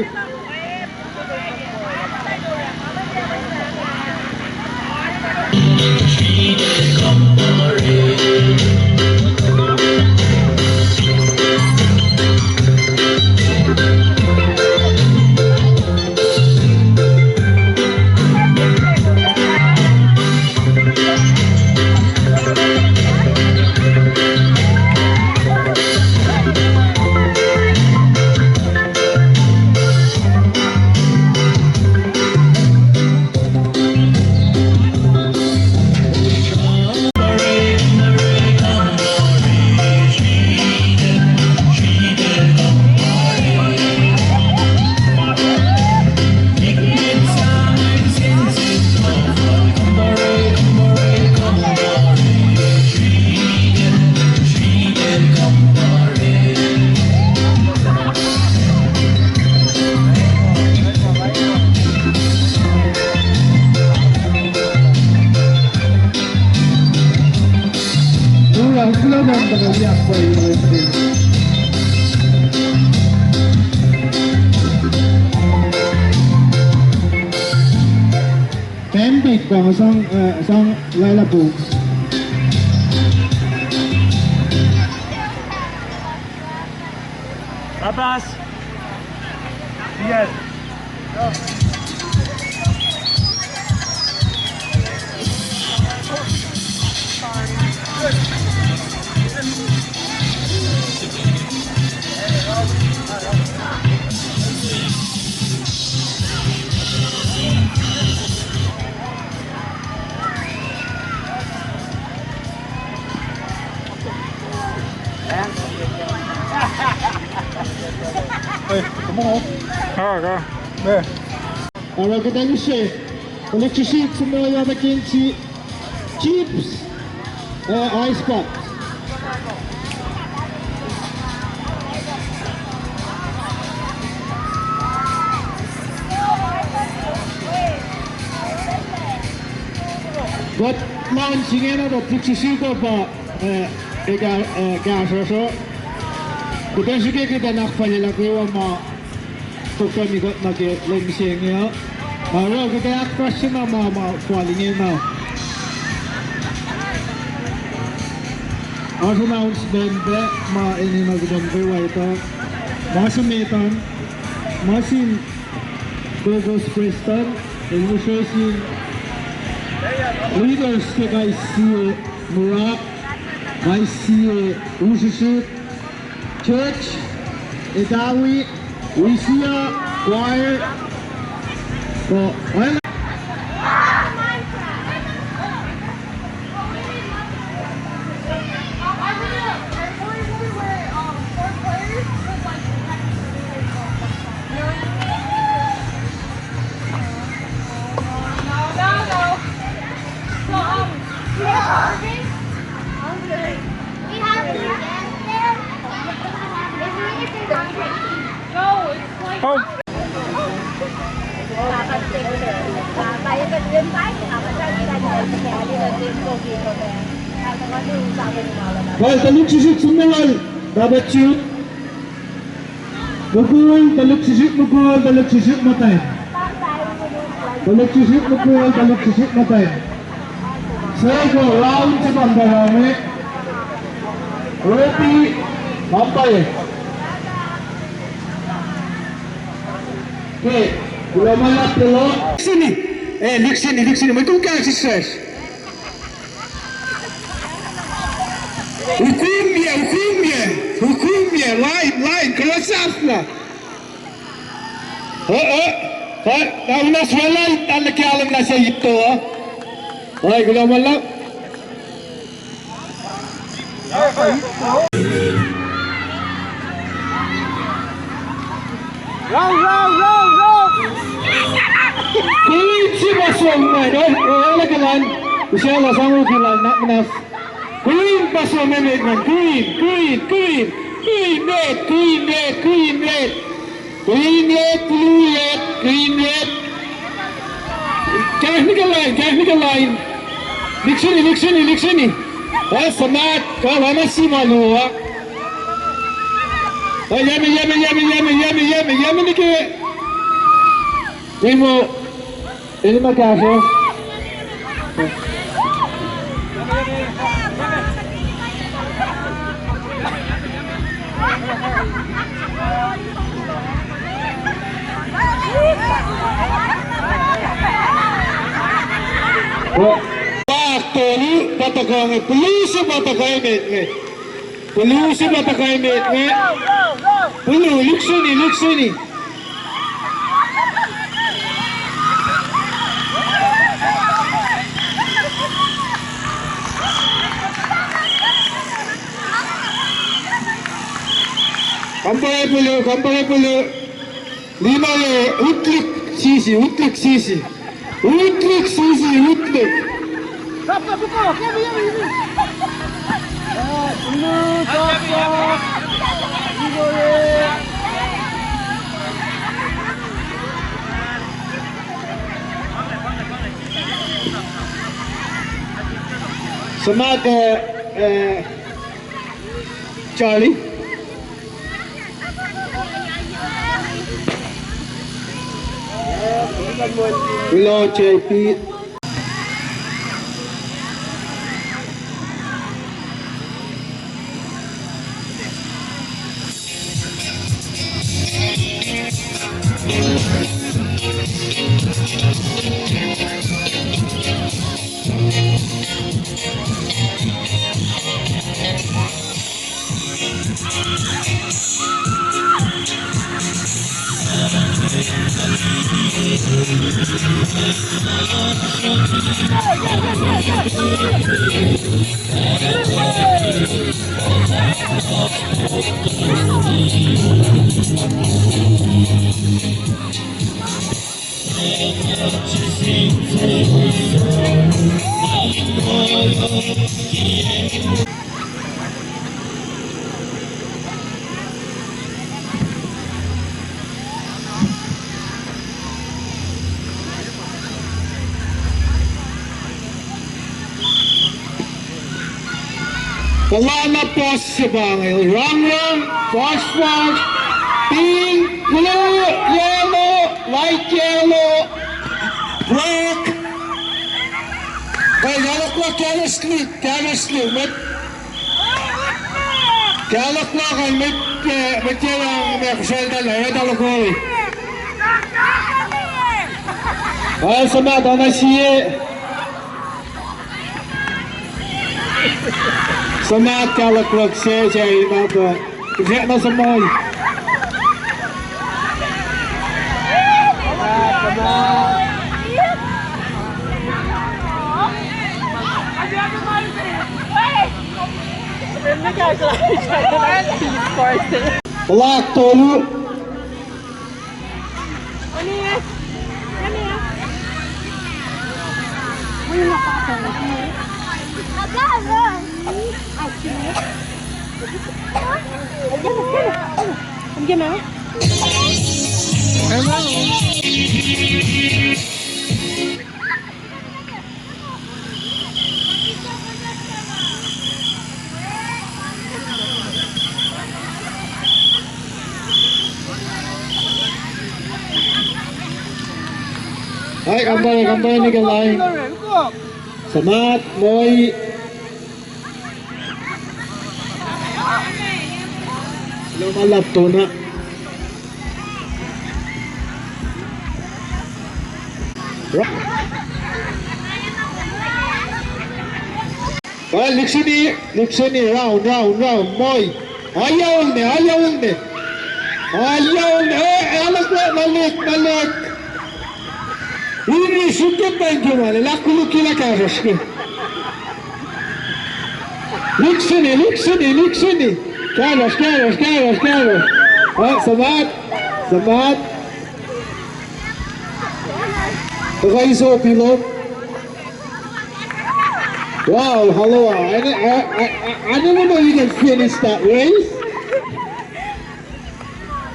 Pambit pa sang, eh, sang lala puk. Apas. Yes. Oruh kuht ac use, tuhlihk srihsrihk suhmuhslah nuh ke chips, eh, ice box. Kuht launch ingena tuh tuhlihk srihsrihk uh pa, eh, eka, eh, kahsruhsr uh. Kuht in srihke kuht in ahkfalyelah kwewa ma tokeni kuht nuh ke lwen mihsenge uh. Oruh kuht ac ahkfahsrye na ma, ma fal ingena. Oasr announcement pac ma enenuh kuht in kwewa etuh. Ma se met an, ma sin Gospel Prestuhn, el use sin leaders ke kais sie mura, kais sie usrusrihk, church, etawi, wisia, choir, ko, oacna. Oh. Pal tuhlihk srihsrihk suhmuhslah, Robert Chu. Mukul, tuhlihk srihsrihk mukul, tuhlihk srihsrihk muhtwacn. Tuhlihk srihsrihk mukul, tuhlihk srihsrihk muhtwacn. Soko, round se pampa round e. Roti, pampa e. Ke, kuloh ma luhlahp lom. Lihksreni, eh, lihksreni, lihksreni, mwe kom kal sisrash. Ukumye, ukumye, ukumye, lain, lain, kuloh sahflah. O, o, o, na unas we lain, na nuh ke alu na se ito, o. Oi, kuloh ma luhlahp. Round, round, round, round! Kuin se ma som ingacn, eh, eh, eh, lakalan. Usaclah sang ukilan, na munas. Kuin ma som emet ingacn, kuin, kuin, kuin. Kuin met, kuin met, kuin met. Kuin met, blue met, green met. Kahs nuh ke lain, kahs nuh ke lain. Lihksreni, lihksreni, lihksreni. Oasr suhmaht, kuh lana sima luo. Oasr yame, yame, yame, yame, yame, yame, yame nuh ke. Imo. Eni ma kahsruh. Pak tolu, pa tuhkuh inge, blue se pa tuhkuh emet inge. Blue se pa tuhkuh emet inge. Blue, lihksreni, lihksreni. Kampare blue, kampare blue. Lima le, utlik sisi, utlik sisi. Utlik sisi, utlik. Suhmaht, eh, eh, Charlie. Hello, J P. Puhla na puhs se pa inge, rangrang, fahsrfahsr, pink, blue, yellow, light yellow, black. Kai, kaloklak, kahsruh sleeve, kahsruh sleeve, met. Kaloklak an met, eh, met yellow, me kusraltala, eh, talokoi. Al suhmaht, oacna sie. Suhmaht kaloklak se, se, ma pa. Kihsrwack na suhmoi. Puhla tolu. Ai, kampare, kampare nuh ke lain. Suhmaht, moi. Kuloh ma luhlahp, Tona. Ra-, ah, lihksreni, lihksreni, round, round, round, moi. Ayaulne, ayaulne. Ayaulne, eh, alak, nalek, nalek. Ini suk ke pacl ke ma, el ahkkolukye lah kahsruhsr ke. Lihksreni, lihksreni, lihksreni. Kahsruhsr, kahsruhsr, kahsruhsr, kahsruhsr. Ah, suhmaht, suhmaht. Tuh kais sie pilo. Wow, hello. I, I, I, I never know you can finish that race.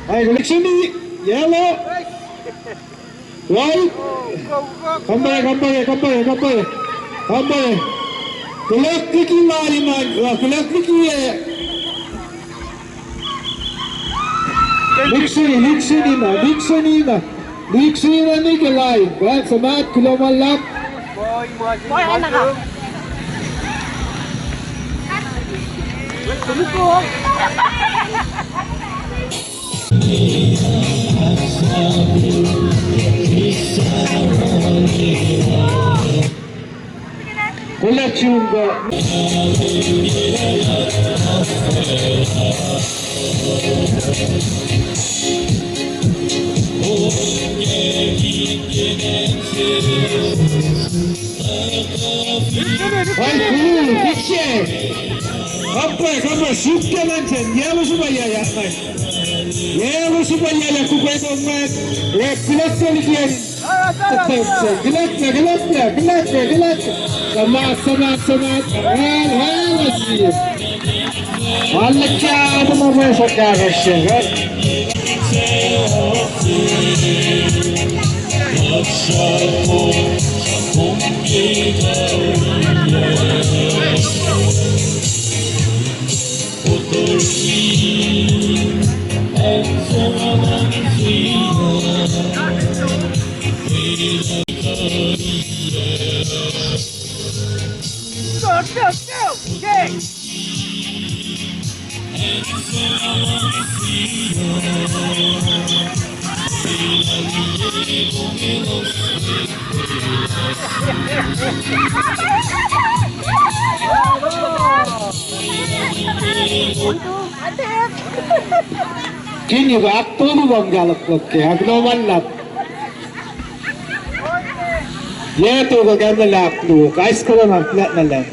All right, lihksreni, yellow. Right? Kampare, kampare, kampare, kampare. Kampare. Kuloh liki laliman, uh, kuloh liki, eh. Lihksreni, lihksreni na, lihksreni na. Lihksreni na nuh ke lain. Right, suhmaht, kuloh ma luhlahp. Kuloh, Chungo. Ai, kuloh, picture. Kampare, kampare, suk ke mention. Yellow suhpwacyelah, man. Yellow suhpwacyelah, kukwetong, man. Red, kuloh, kuloh, kuloh. Kuloh, kuloh, kuloh, kuloh, kuloh. Suhmaht, suhmaht, suhmaht. Well, well, let's see. Alaka, ma ma sa kahsruhsr, eh? Kinyo ahktolu luhn kaloklok ke ahknohmallap. Yac tolu kacmlahlah ahkluo, kais kuhlwacng ahkluo na lah.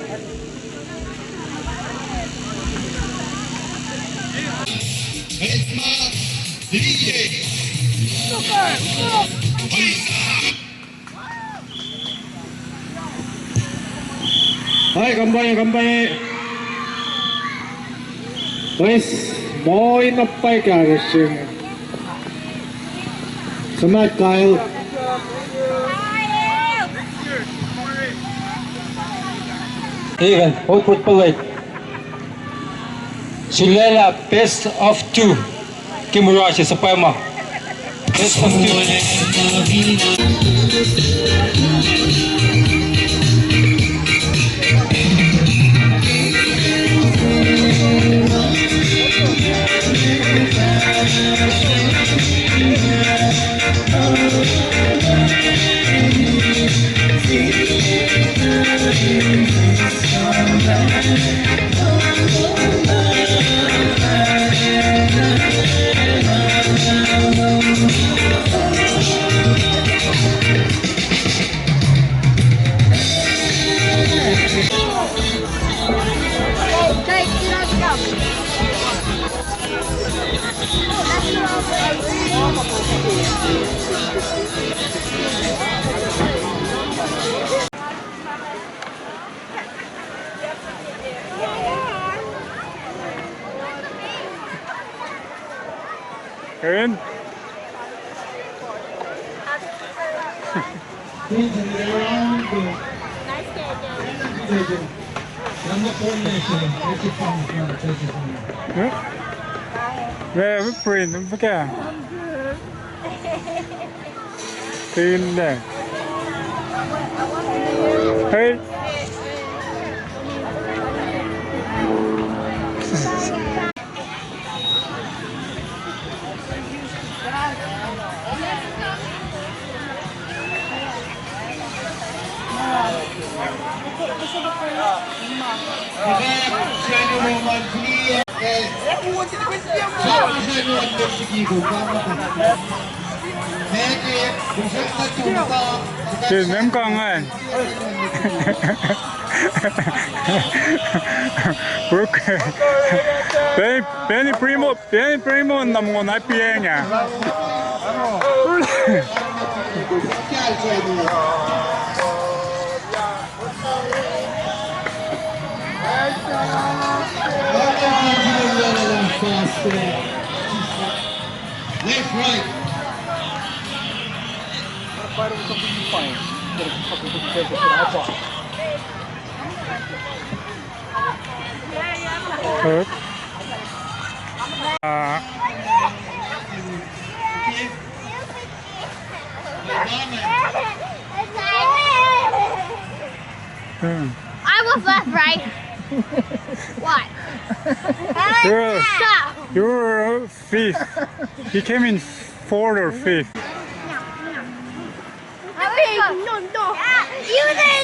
Ai, kampare, kampare. Boys, moin na pwacye kahsruh. Suhmaht Kyle. Even, output plate. Sulaclah best of two. Ke mura se suhpwacma. Best of two. Aaron? Huh? Yeah, we're praying. Look at. Praying there. Hey. Ke nem kangan. Peni, peni primo, peni primo na mongo na pianga. Left, right. Up. Uh, hmm. I was left, right? What? You're, Stop. You're fifth. He came in fourth or fifth. No, no. You did.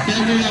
Yes.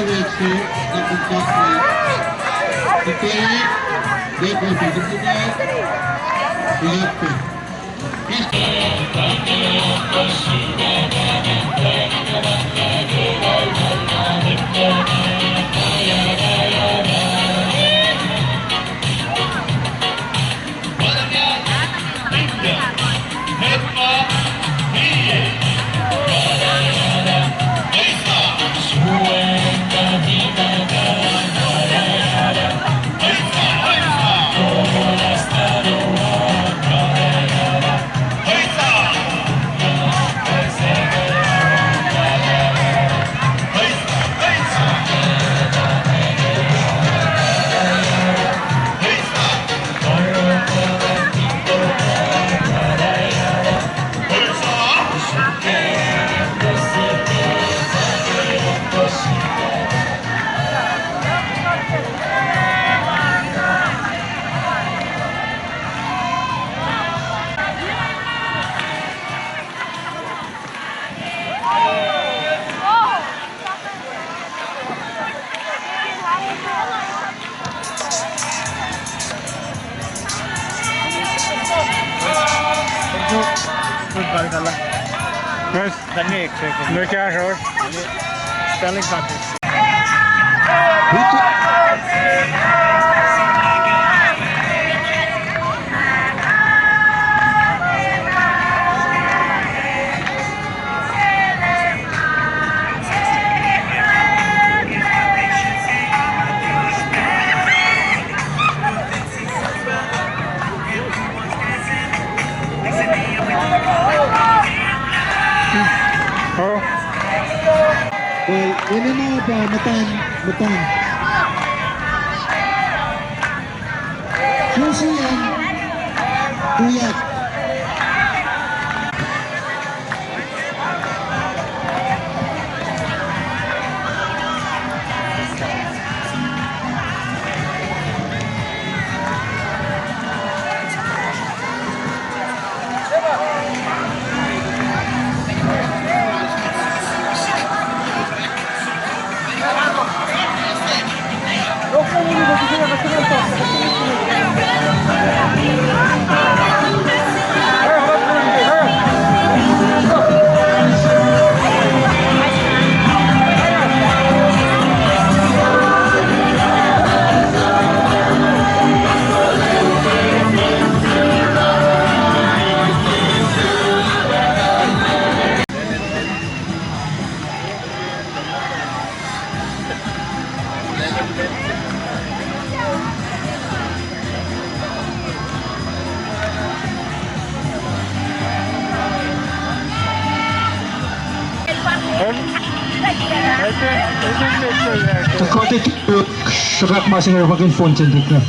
Spelling contest. Oh. Well, ini na pa matan, matan. Susi an kuyak. Tuhkuh tuh sruhkwack ma se inge orekmakihn phone se in tuhlihk inge.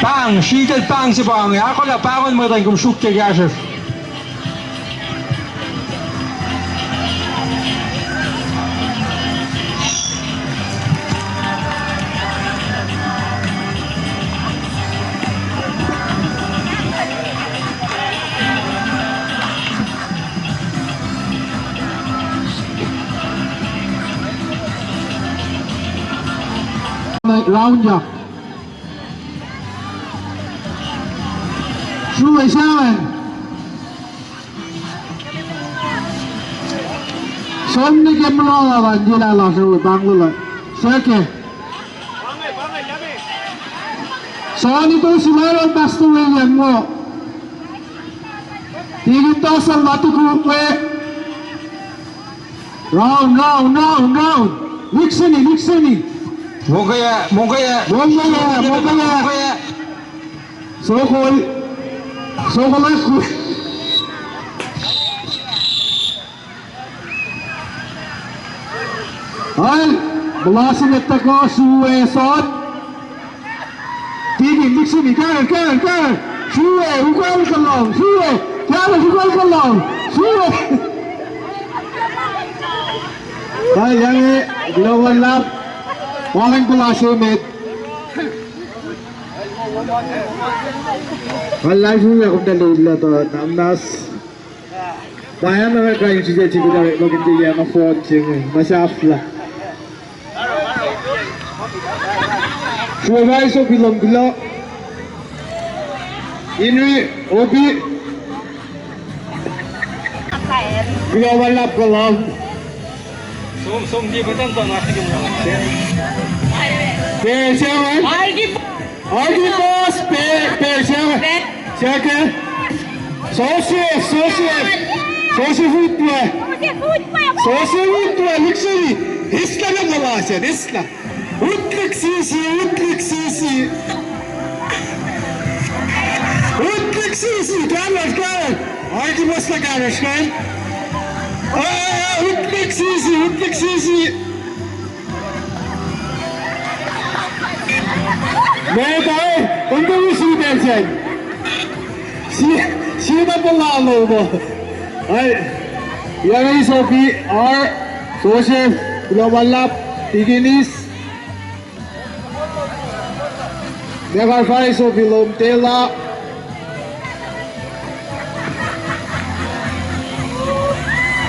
Pahng, sritacl pahng se pa inge, akola pahngon mwet an kom sruokyac kahsruhsr. Round up. Sruwe seven. Som nuh ke muhlahlah an, ye lah lasr uh pahng luhlah. Seke. Sani tu sulairon Pastor William wo. Tikin Tosa la tuku we. Round, round, round, round. Likseni, likseni. Mokaya, mokaya. Mokaya, mokaya. Sokol. Sokol aku. Al, muhlahs in etuh kuh, sruwe, sot. Tiki, likseni, kahl, kahl, kahl. Sruwe, ukwacl kuhlong, sruwe. Kahl, ukwacl kuhlong, sruwe. Kahl, yange, global lap. Wacngihn puhla se met. Kahl, live stream ah kom tuh lwelah tuh namnas. Payana kain sitaci kuht orekmakihn ke yac nohfohn se inge, ma sahflah. Sruhmuhn Isopi lom kuloh. Inri Opi. Kuloh ma luhlahp kuloh. Som, som, di, patan, patan, afikin. Pe, siapa? Archibald. Archibald, pe, pe, siapa? Siapa? Joseph, Joseph. Joseph Utwe. Joseph Utwe, lihksreni. Isla na malasr, isla. Utlik sisi, utlik sisi. Utlik sisi, kahrwacsr, kahrwacsr. Archibald lah kahrwacsr, kahrwacsr. Ah, utlik sisi, utlik sisi. Meac, undo isi pacl sacn. Si, si na puhla lom uh. Ai, Isopi, R, Joseph, kuloh ma luhlahp, Tikinis. Meac, Isopi, Isopi lom, Tela.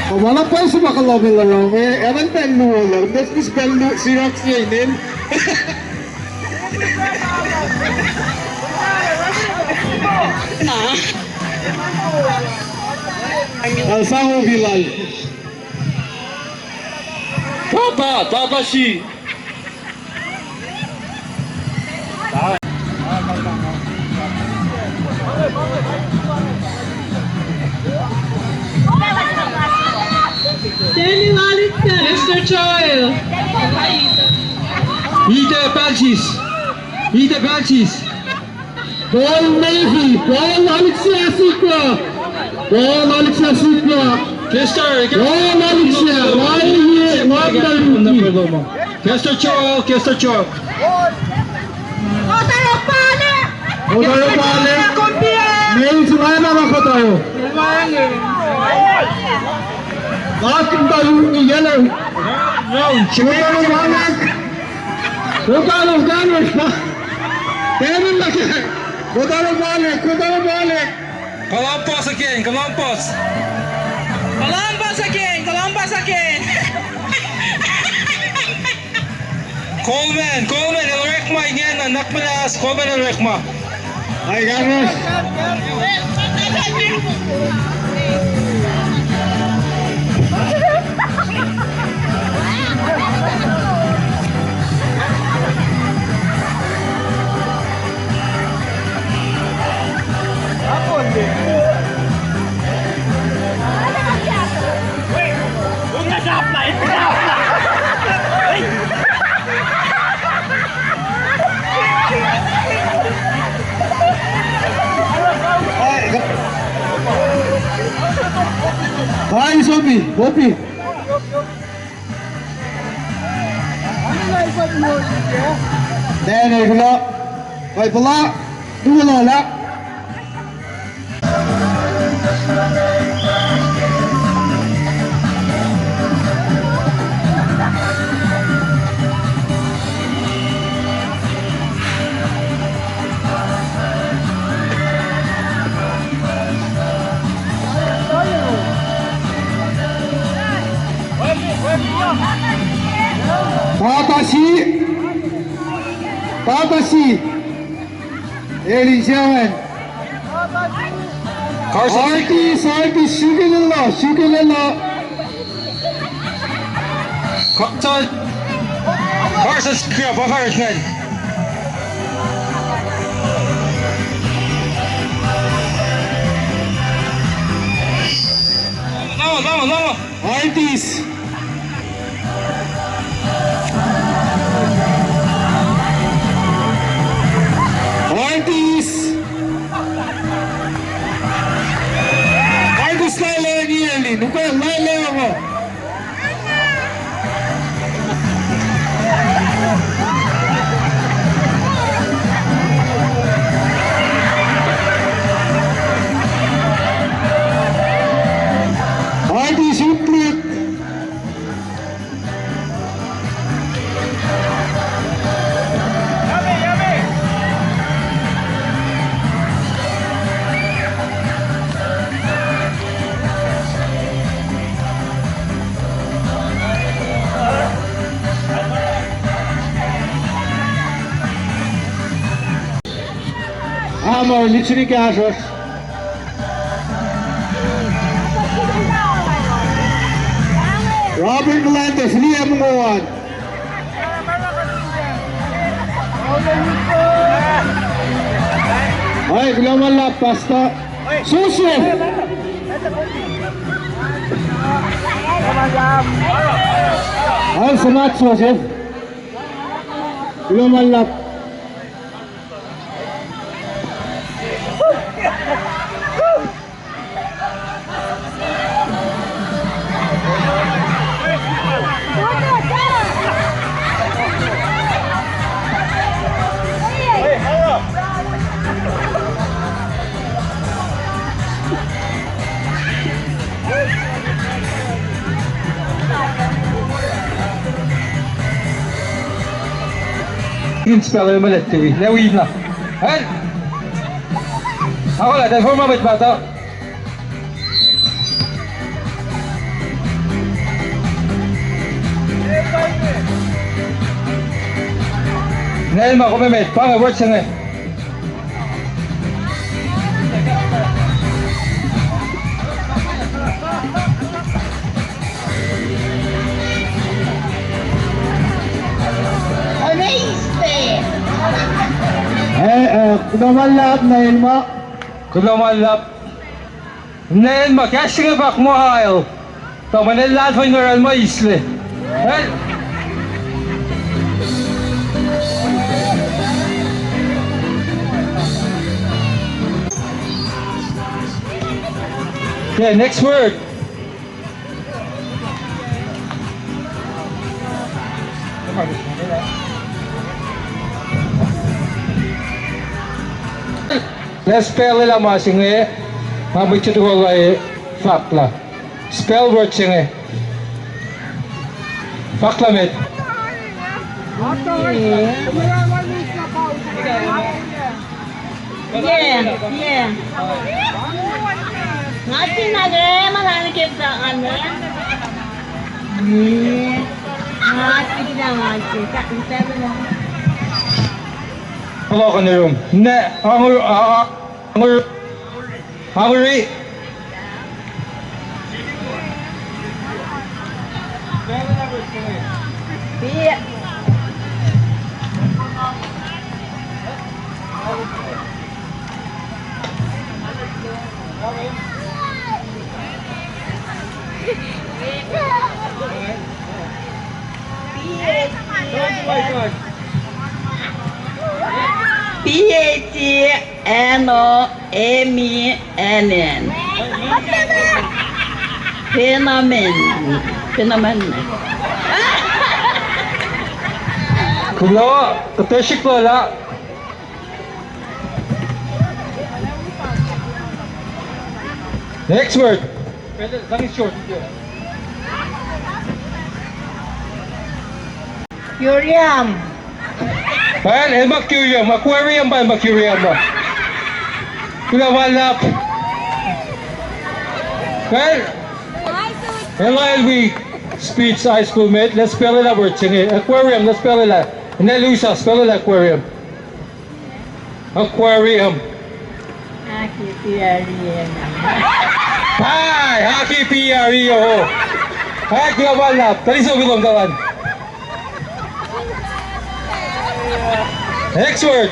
Kom ma na pwacye se ma kuloh ma luhn Leum, eh, elan pacl luo lah, kom na fihs pacl luo, sirak sie inen. Na. Al sang Opi lal. Tata, tata si. Daniel Alexander. Mister Joel. Peter Francis. Peter Francis. Paul Navy, Paul Alexia Sikra. Paul Alexia Sikra. Kester, Paul Alexia, Laie, Wagner. Kester Joel, Kester Joel. Kotaro Pale. Kotaro Pale. Kompia. Mel Sulaimana Kotaro. Lakin talu ni yellow. Round, Kotaro Pale. Kotaro Pale. Kotaro Pale, Kotaro Pale. Columbus again, Columbus. Columbus again, Columbus again. Coleman, Coleman, el orekma ingena, nuhnak muhnahs, Coleman el orekma. Ai, kahrwacsr. Ai, Sopi, Sopi. Tene kulo, kai pula, tu kulo la. Tatasi. Tatasi. Elin Siawen. Artis, artis, sukilelo, sukilelo. Carson. Carson, kria pa Carson. Lama, lama, lama. Artis. Artis. Artis lale ngieli, nuka lale ama. Artis upluk. Amor, Mitsunikasros. Robert Melendez, Liam Nguan. Ai, kuloh ma luhlahp, Pastor. Joseph. Ai, suhmaht Joseph. Kuloh ma luhlahp. Kin spell el melet tui. Lewi na. Hel. Akola, tell forma mwet mahtuh. Nel ma kom emet, pa inge word se inge. Amazing. Eh, eh, kuloh ma luhlahp, nel ma. Kuloh ma luhlahp. Nel ma, kahs se inge pa mwe ael. Tuh mwe nel lahlfon ngorel ma isle. Eh? Okay, next word. Lah spell lah ma se inge, nga mwet se tuhkuh lah fahk lah. Spell word se inge. Fahk lah met. Ye, ye. Nga sina ke ma lana ke pta ane. Ye. Nga sina nga ke. Ka, ka, ka. Palokan room. Ne, angur, a, a, angur. Hungry. P A T N O M E N N. Phenomen. Phenomen. Kuloh, kuht ac srihklac lah. Next word. Curium. Pal, el ma curium, aquarium pal ma curium. Kuloh ma luhlahp. Pal, L I L W speech high school met, let's spell it out, word se inge. Aquarium, let's spell it out. And then Lusa, spell it out, aquarium. Aquarium. Aki P R E M. Hi, Aki P R E M. Hi, kuloh ma luhlahp. Tali so bilom dalan. Next word.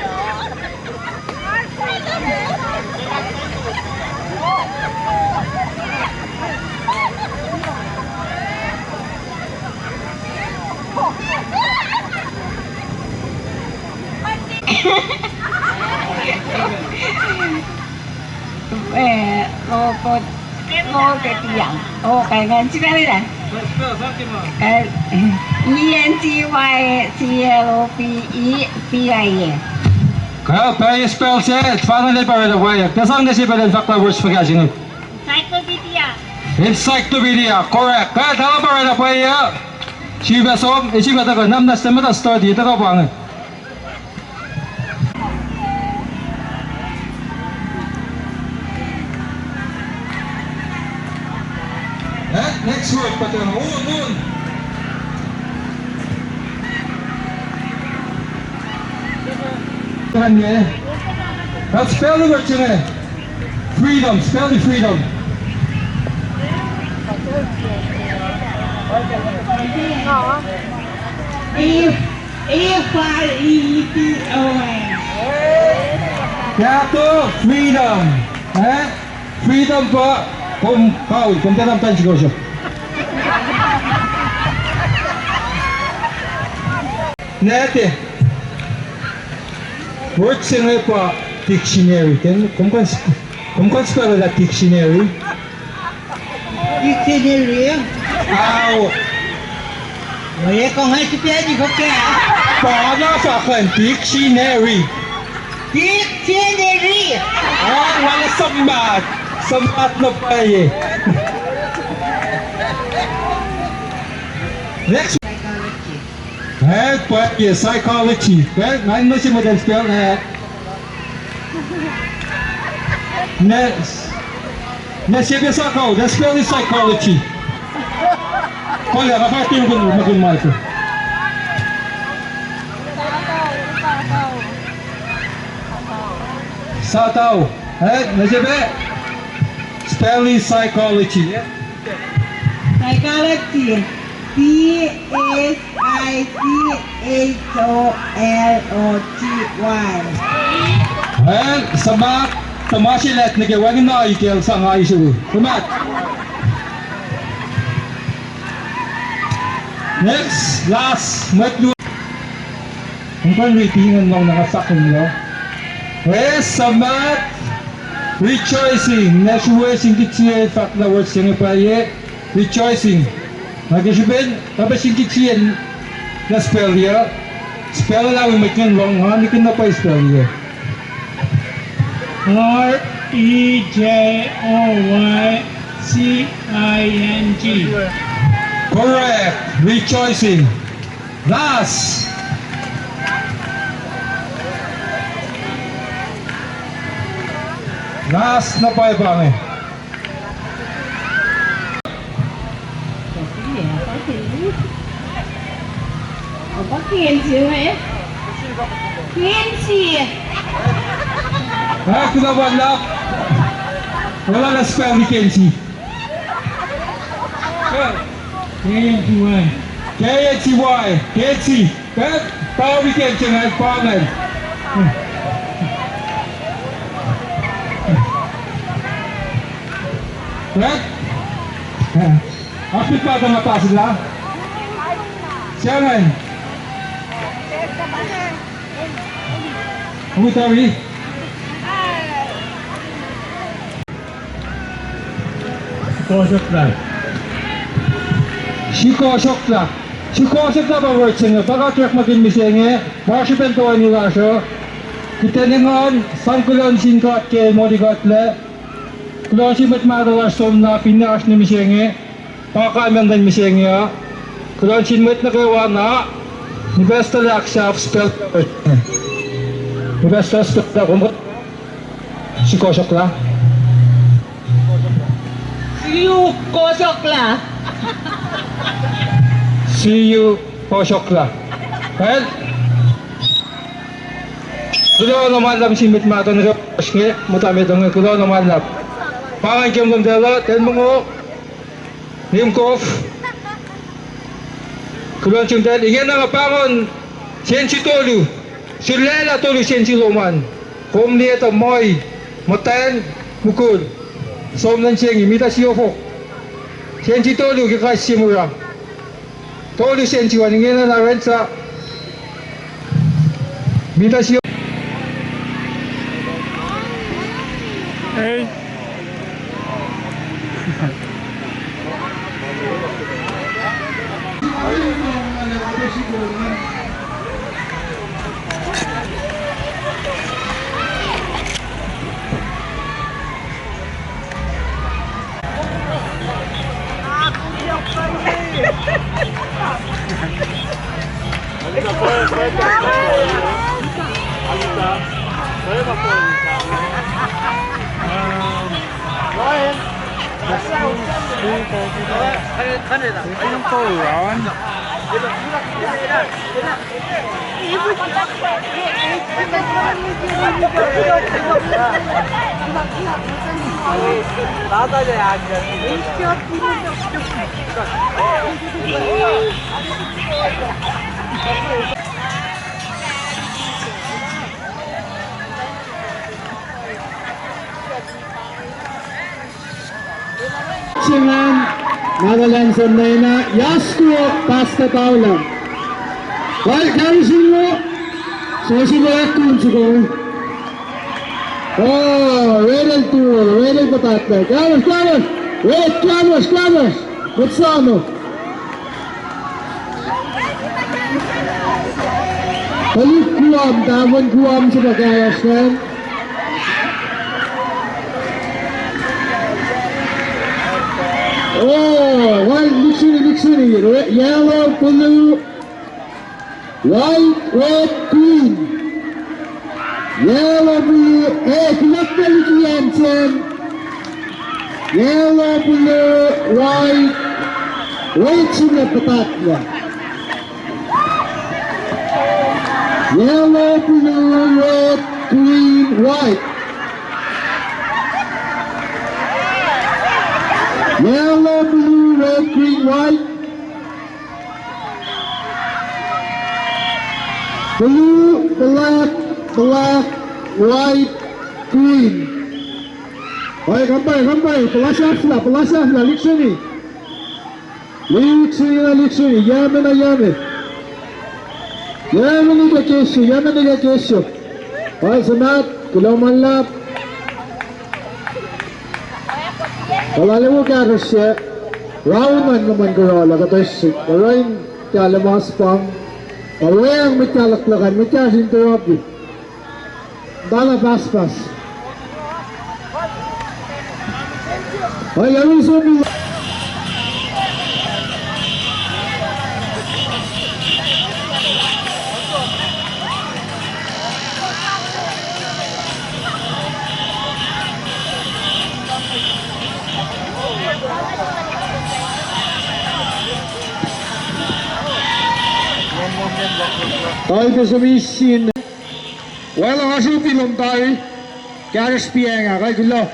Eh, robot, robot yang. Oh, kaya nga spell lah. Eh, E N T Y C L O P E P I A. Kaya pa spell se, fangen el pa rela waya. Kasang na se pa el fakta words pa kasing. Encyclopedia. Encyclopedia, correct. Kaya tala pa rela waya. Sipa som, eh, sipa taka, nam na sema ta study, taka pange. Eh, next word, pa ta, oh, nun. Tanya. Ac spelli word se inge. Freedom, spelli freedom. F, F R E E D O M. Kahto freedom. Eh? Freedom pa kom kau, kom tiac muhta in sikohsohk. Nete. Word se inge pa dictionary. Kom kuh in sp-, kom kuh in spell lah dictionary? Dictionary? Ao. Oe, kom nga sipacni fuhkah? Pa na fuhkah dictionary. Dictionary. Ao, nga na suhmaht. Suhmaht na pwacye. Next. Psychology. Eh, pwacye, psychology. Eh, nga na se muhta in spell, eh. Ne, ne se ke sa kau, ne spell is psychology. Kolya, nga fahk tiac kun, ma kun ma se. Satau. Eh, ne se pe? Spell is psychology. Eh? Psychology. P S I C H O L O G Y. Well, suhmaht, tuhmasr elat nuh ke wacngihn na ikacl sang aisru. Suhmaht. Next, last, mwet luo. Kom kuh in riti ingacn lohng na nga sakihn lah. Well, suhmaht, rejoicing. Na sruwe sin kit sie fahk lah word se inge pa ye. Rejoicing. Na ke srihpen, na pa sin kit sie na spell ye. Spell lah wi mwet ingacn lohng, nga nikihn na pa spell ye. R E J O Y C I N G. Correct. Rejoicing. Last. Last na pa pa inge. Apa kensi, eh? Kensi. Ah, kuloh ma luhlahp. Wala na spell ni kensi. K N C Y. K N C Y. Kensi. Pacl, pa weekend se ingacn, pa ingacn. Right? Apit pa tuh nga pass lah. Siangin. Amu tari. Sikohsohklah. Sikohsohklah. Sikohsohklah pa word se inge, pa kuht orekmakihn mihsenge, ma srihpen toeni lasr uh. Kuht in engan sang kuloh nuh sin God ke moli kuhtlac. Kuloh nuh sin mwet mahtuh lasr somlah, finne oasr nuh mihsenge, pa kalmacn lwen mihsenge uh. Kuloh nuh sin mwet nuh kwewa na, nipastuh lah ahksahf spell. Nipastuh spell lah kom sikohsohklah. Sikohsohklah. Sikohsohklah. Well, kuloh na ma luhlahp sin mwet mahtuh nuh ke oasr inge, muhta met inge, kuloh na ma luhlahp. Pa ingacn ke kom tacluh, ten mongo. Nim kof. Kuloh nuh sum tari, ingena nga pahngon sensi tolu. Sulaclah tolu sensi lom an. Kom liye tuh muhi, muhtwacn, mukul. Som nuh se inge, mita siofok. Sensi tolu ke kais sie mura. Tolu sensi an, ingena na ransa. Mita sio. Ei. Singan, Nagaland Sonena, Yasko, Pastor Paula. Kal, kal singo, so singo akun singo. Oh, redel tu, redel patatla. Kal, kal, red, kal, kal. What's on? Tuhlihk Guam, tamuhlwel Guam se pa kahsrwen. Oh, well, lihksreni, lihksreni. Re-, yellow, blue, white, red, green. Yellow, blue, eh, kuloh na liki Anson. Yellow, blue, white, red, singucul patatla. Yellow, blue, red, green, white. Yellow, blue, red, green, white. Blue, black, black, white, green. Oi, come by, come by. Puhla sahflah, puhla sahflah, lihksreni. Lihksreni, lihksreni, yame na yame. Yame nuh ke kessyo, yame nuh ke kessyo. Oi, suhmaht, kuloh ma luhlahp. Puhla lewo kahsruh se, raun an nuh mwe kuhruh lah kuhtuh sik, kuhruh in kahlwem mas pang. Kuhruh in mwet kahluhk luhk an, mwet kahsruh in toapi. Dala paspas. Oi, yami sopi. Tahl ke sumisin. Well, nga sruhpi lom tari. Kahsruhsr piacng ah, kuloh.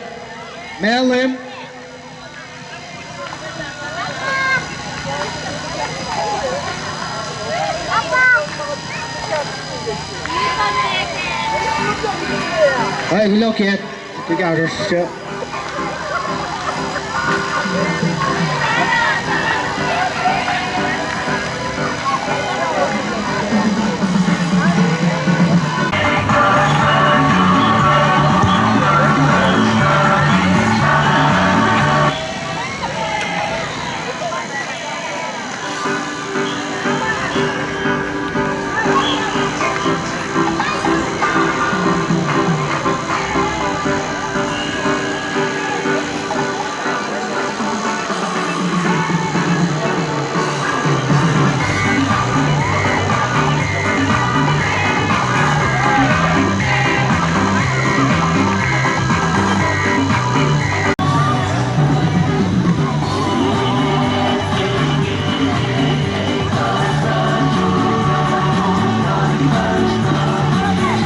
Malem. Ai, kuloh ke, ke kahsruhsr.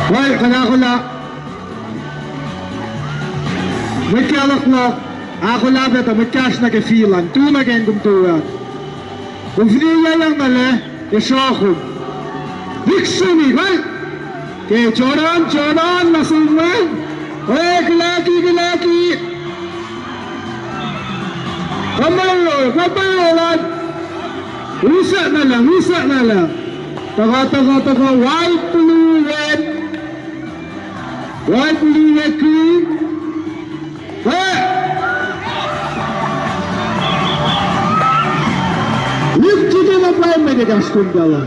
Well, kuht ahkolah. Mwet kahluhk luhk, ahkolah pac tuh mwet kahsruh nuh ke field an, tu nuh ke kom tu ah. Kom fin yac yang na lac, e sruokom. Lihksreni, right? Ke Jordan, Jordan, na som we. Oe, kuloh ke, kuloh ke. Come on, come on, lad. Usa na lah, usa na lah. Tuhkuh, tuhkuh, tuhkuh, white, blue, red. White, blue, red, green. Lift it up, my mega school dollar.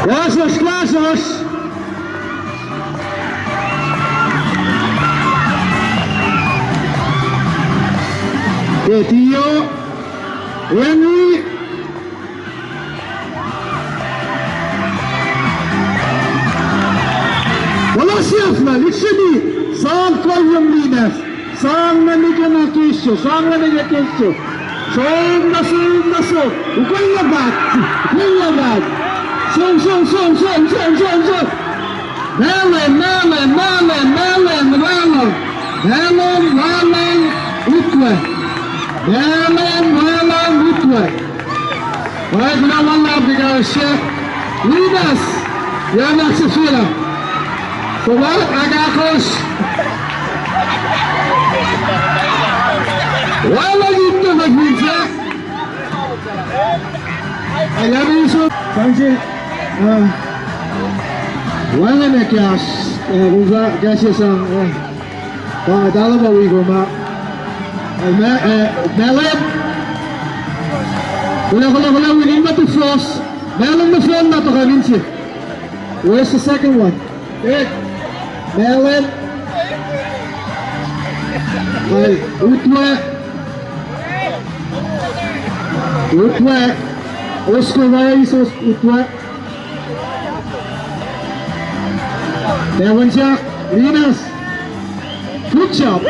Glasses, glasses. Ke tiac, Henry. Wala siafna, lihksreni, sang kolyang linas, sang na nike na kesyo, sang na nike kesyo. Som na som na som. Ukwe na bat. Ukwe na bat. Som, som, som, som, som, som, som. Malem, malem, malem, malem, malem. Malem, malem, ukwe. Malem, malem, ukwe. Oek na ma lap ke kar se. Winners. Yanak se sula. Sula, akakos. Wala yutto na winsa. Ayami so. Thank you. Uh, wala na kas. Uh, uza kas sang. Uh, pa talaba wi koma. Uh, ma, uh, Malem. Kula, kula, kula, we need not to force. Malem na force na to kaminsi. Where's the second one? Eh, Malem. Ai, utwe. Utwe. Osko Rice, os-, utwe. Seven shot. Linus. Good job.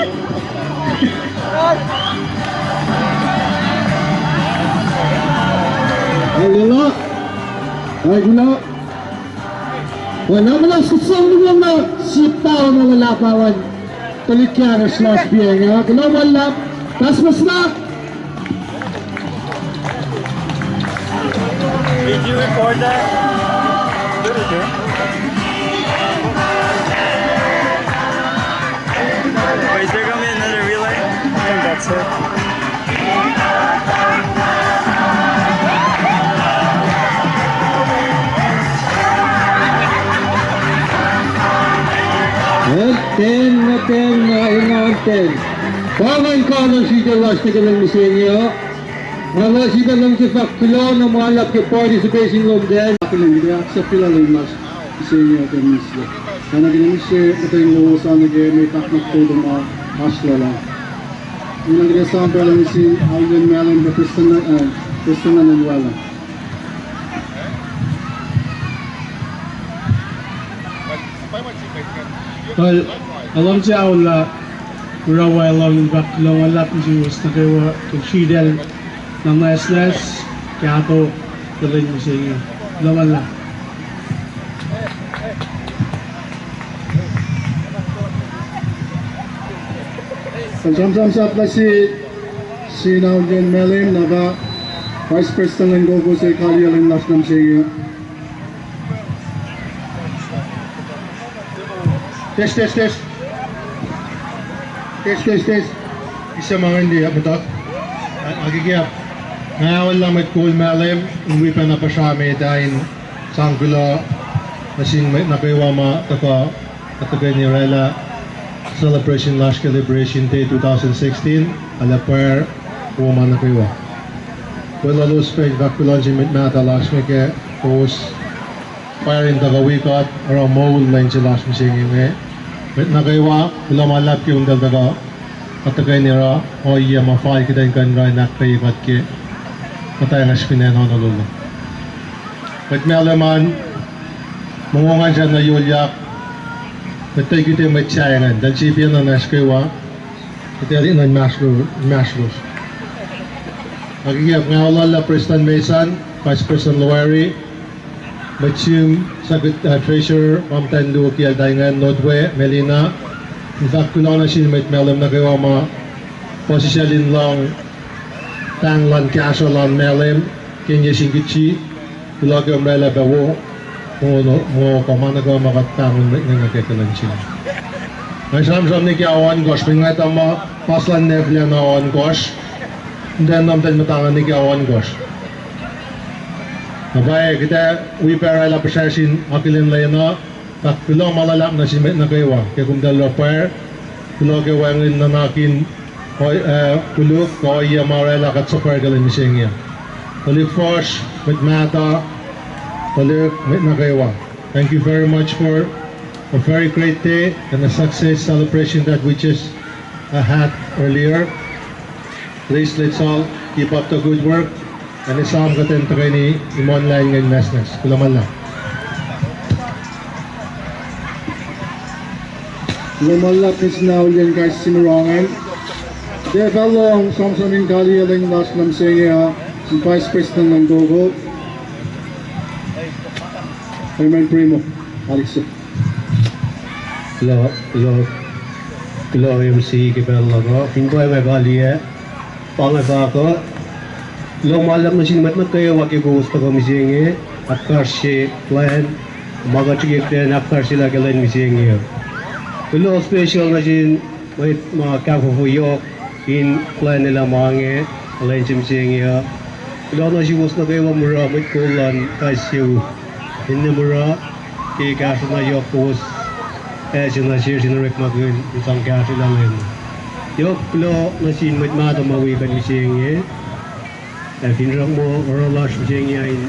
Ai, lula. Ai, lula. Well, na mulas kutsang luhn na sip tao na luhlahp awan. Tuhlihk Karish last year, yeah. Kuloh ma luhlahp. Rasmus lah. Did you record that? Did it, yeah? Wait, is there gonna be another relay? I think that's it. Ten, ten, ten, ten. Pa ingacn kuloh sritacl lasr nuh ke lwen mihsenge uh. Nga luhngse sritacl luhngse fahk kuloh na ma luhlahp ke participation lom ten. Kuloh, kuloh, accept kuloh lom lasr mihsenge uh ke mihs. Sana ke mihs, kuhtwena lowos an nuh ke mwe fahkwack ma oasr lwelah. Ina kuht sang pacl nuh sin Alden Malem ke Prestuhn, eh, Prestuhn Alden Wala. Kal, alam se aola, ura wa alam in fahk kuloh ma luhlahp nuh suwos nuh kwewa, ke sritacl, na nwacsnwacs, kahto, ke lwen mihsenge. Kuloh ma luhlahp. Sramsram sap nuh sin Alden Malem, na pa Vice Prestuhn luhn Koko se kaliyac lwen lasr nuh mihsenge. Test, test, test. Test, test, test. Isa mangan di muhta. Akikiyap. Nga aolla mwet kol Malem, in wi pacna puhsra met ah in sang kuloh nuh sin mwet nuh kwewa ma tuhkuh, tuhkweni oraclah celebration lasr ke Liberation Day two thousand sixteen, arlac pwacr wo ma nuh kwewa. Weluhlos pac in fahk kuloh nuh sin mwet mahtuh lasr inge ke kowos pwacr in tuhkuh wi kuht oruh moul lwen se lasr mihsenge inge. Mwet nuh kwewa, kuloh ma luhlahp ke komtahl tuhkuh, kuht tuhkweni oruh ohiyac ma fal kuht in kuh in oruh in ahkkweye kuht ke muhtwacngahs fin acn Honolulu. Mwet Malem an, mongo ngan sacn na yohkyak, mwet tuh kihte mwet sahyac ingacn, eltahl sifacna nacsr kwewa, kuht enenuh in inmahsrlos. Akikiyap, nga aolla Prestuhn Mason, Vice Prestuhn Loweri, mwet sihm, Treasurer, ma muhtwacn luo kiyacl ta ingacn, Notwe, Melina, in fahk kuloh nuh sin mwet Malem nuh kwewa ma puhsisacl in lohng pahng luhn kahsruh luhn Malem ke yac sin kihtin, kuloh ke omraclah pac wo, mongo kuh ma nuh kwewa ma kuht pahngon mwet inge nuh ke kuhlwacnsap. Nga sramsram nuh ke ohnkohsr, mweyen nga etuh muh puhs luhn neflah na ohnkohsr, in tiac nuhmtacl muhta nga nuh ke ohnkohsr. Na pwacye, kuht ac wi pac oraclah puhsra sin akihlen lwen uh, fahk kuloh ma luhlahp nuh sin mwet nuh kwewa ke komtahl oruh pwacr, kuloh ke wacngihn nuhnak in, uh, koluk kuh ohiyac ma oraclah kuht suhpwacr ke lwen mihsenge. Tuhlihk fuhsr, mwet mahtuh, tuhlihk mwet nuh kwewa, thank you very much for a very great day and a success celebration that we just, uh, had earlier. Please, let's all keep up the good work. Ac esam kuht in tuhkweni imuhnlah in nwacsnwacs. Kuloh ma luhlahp. Kuloh ma luhlahp nuh sin auliyak kais sie ma oruh ingacn. Ke pacl lohng sramsram in kaliyac lwen lasr nuh mihsenge uh, sin Vice President luhn Koko, Reverend Primo Alex. Kuloh, kuloh, kuloh M C ke pacl luhk uh, fin pwacye nga kaliyac, pa inge fahk uh, kuloh ma luhlahp nuh sin mwet nuh kwewa ke kowos tuhkuh mihsenge, ahkfahsrye plwacn ma kuht srihke in ahkfahsryelah ke lwen mihsenge uh. Kuloh special nuh sin mwet ma kahfofo yohk in plwacnelah ma inge, lwen se mihsenge uh. Kuloh nuh suwos nuh kwewa mura, mwet kol luhn kais sie u. Finne mura, ke kahsruh na yohk kowos, ac se nuh sesr in orekmakihn in sang kahsrwelah lwen. Yohk kuloh nuh sin mwet mahtuh ma wi kuht mihsenge. Ac finsrak muh oruh lasr mihsenge uh in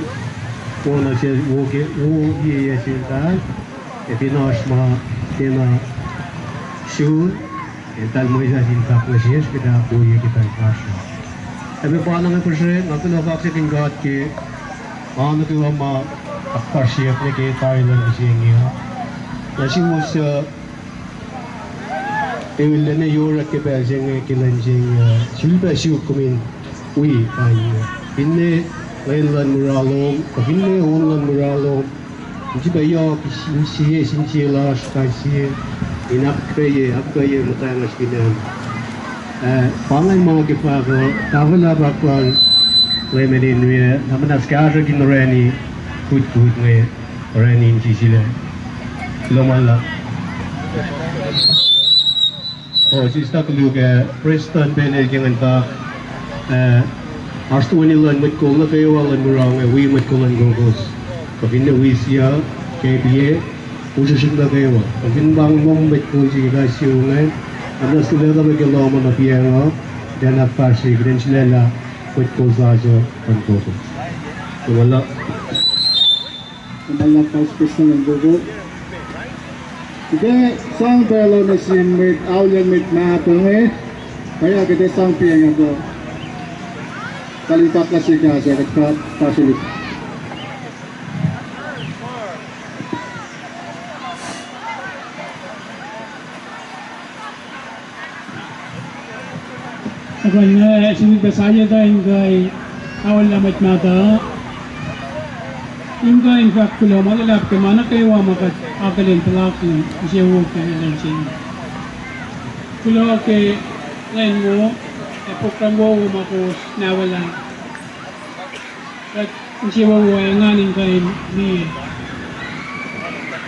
wo nuh sel wo ke, wo liye sin pal. Ac fin oasr ma kena sun, eltahl mwesahs in fahk nuh sesr kuht ahkwoye ke pacl fahsruh. Ac pa na nga fihsrwacsr, nga kuloh kaksakihn God ke ma nuh kwewa ma ahkfahsryeyuck nuh ke tari luhn mihsenge uh. Na suwos suc elah ne yohrohl ke pacl se inge ke lwen se inge uh, sulpac suk kom in wi pa inge. Finne lwen luhn mura lom, kuh finne on luhn mura lom, in sifilpac yohk sie sin sie lasr kais sie, in ahkkweye, ahkkweye muhtwacn lasr fin acn. Ah, pa ingacn ma ke fahk uh, tahfwelah fahk lal Leman Inri, na muhnahs kahsruh in orani kutkut inge, orani insisilac. Kuloh ma luhlahp. Oh, sista koluk ah, Prestuhn pacl el ke ngan fahk, ah, oasr toeni luhn mwet kol nuh kwewa luhn mura inge, wi mwet kol luhn Koko. Kuh finne wi sie, ke pia, usrusrihk nuh kwewa. Kuh fin pa inge mwet kol se ke kais sie u inge, ac na sulaclah pac ke lohm uh nuh piacng uh, tiacna fahsr se, kuht in sulaclah mwet kol sasuc luhn Koko. Kuloh ma luhlahp. Kuloh ma luhlahp Vice Prestuhn luhn Koko. Kuht ac sang pacl uh nuh sin mwet auliyak, mwet mahtuh inge, pwacye kuht ac sang piacng uh, tuh kalin fahk lah se kahs uh, kuht fahk fahsrwelihk. Ac kuh in nga sifilpac sahyac tuh in kuh in aolla mwet mahtuh in kuh in fahk kuloh ma luhlahp ke ma nuh kwewa ma kuht akihlen puhlakihn insewowo ke lwen se inge. Kuloh ke lwen wo, ac program wowo ma kowos nahwelah. Kuht insewowo engan in kuh in liye.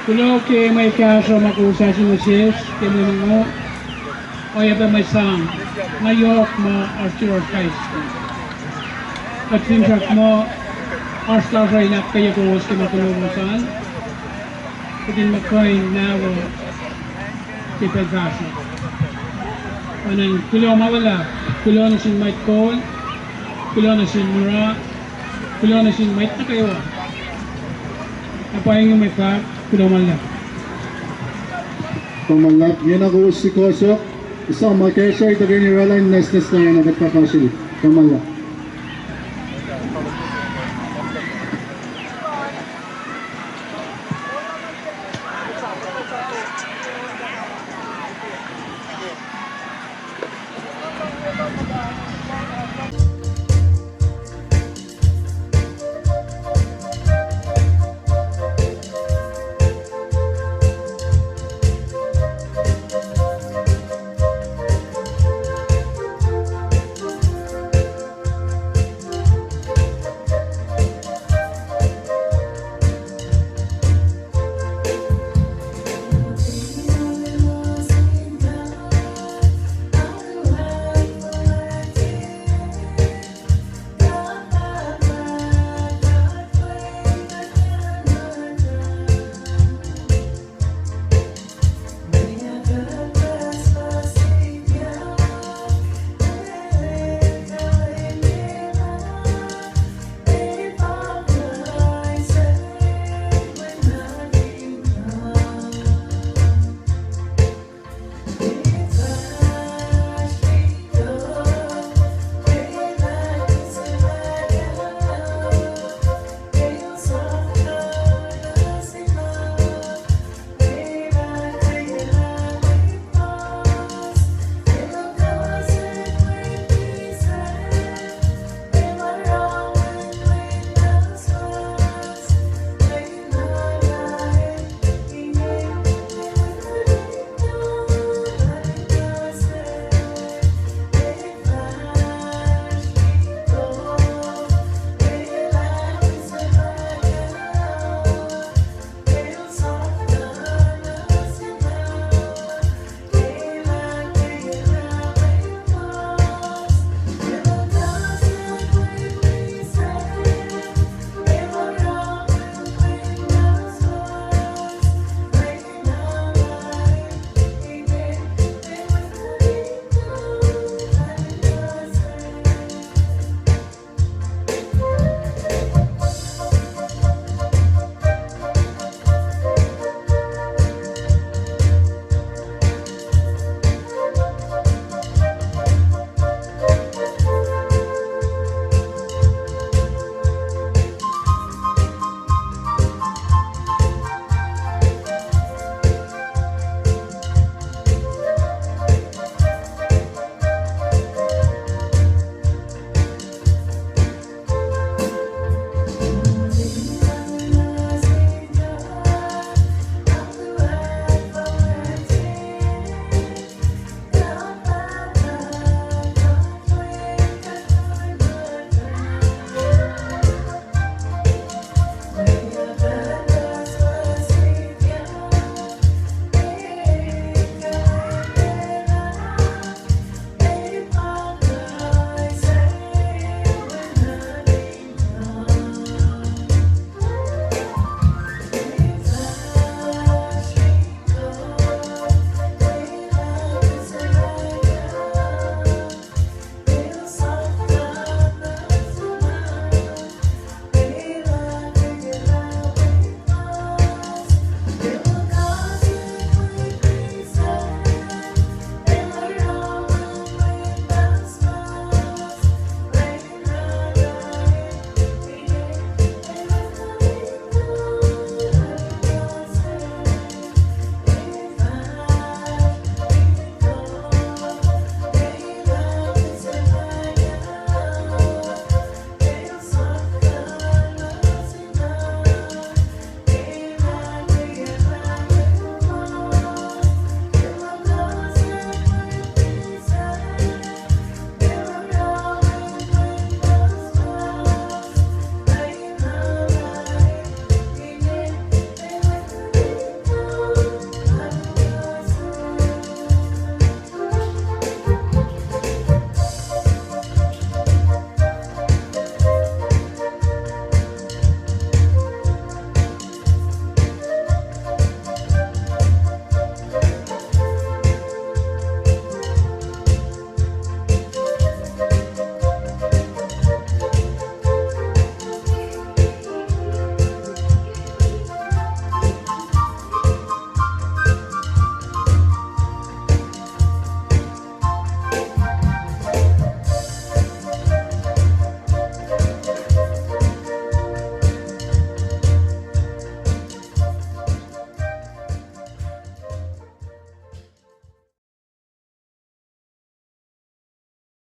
Kuloh ke mwe kahsruh ma kowos ase nuh sesr ke lwen wo. Oacyacpac mwe sang, na yohk ma oasr yohrohsr kais. Kuht finsrak muh oasr lasr uh in ahkkweye kowos ke ma kolowos an, kuht in muh kuh in nahwuh ke pacl fahsruh. Oacna kuloh ma luhlahp, kuloh nuh sin mwet kol, kuloh nuh sin mura, kuloh nuh sin mwet nuh kwewa. Na pa inge mwe fahk, kuloh ma luhlahp. Kuloh ma luhlahp, ingena kowos sukohsohk, esam ma kahsruh tuhkweni oraclah in nwacsnwacs na, na kuht fahsrwelihk. Kuloh ma luhlahp.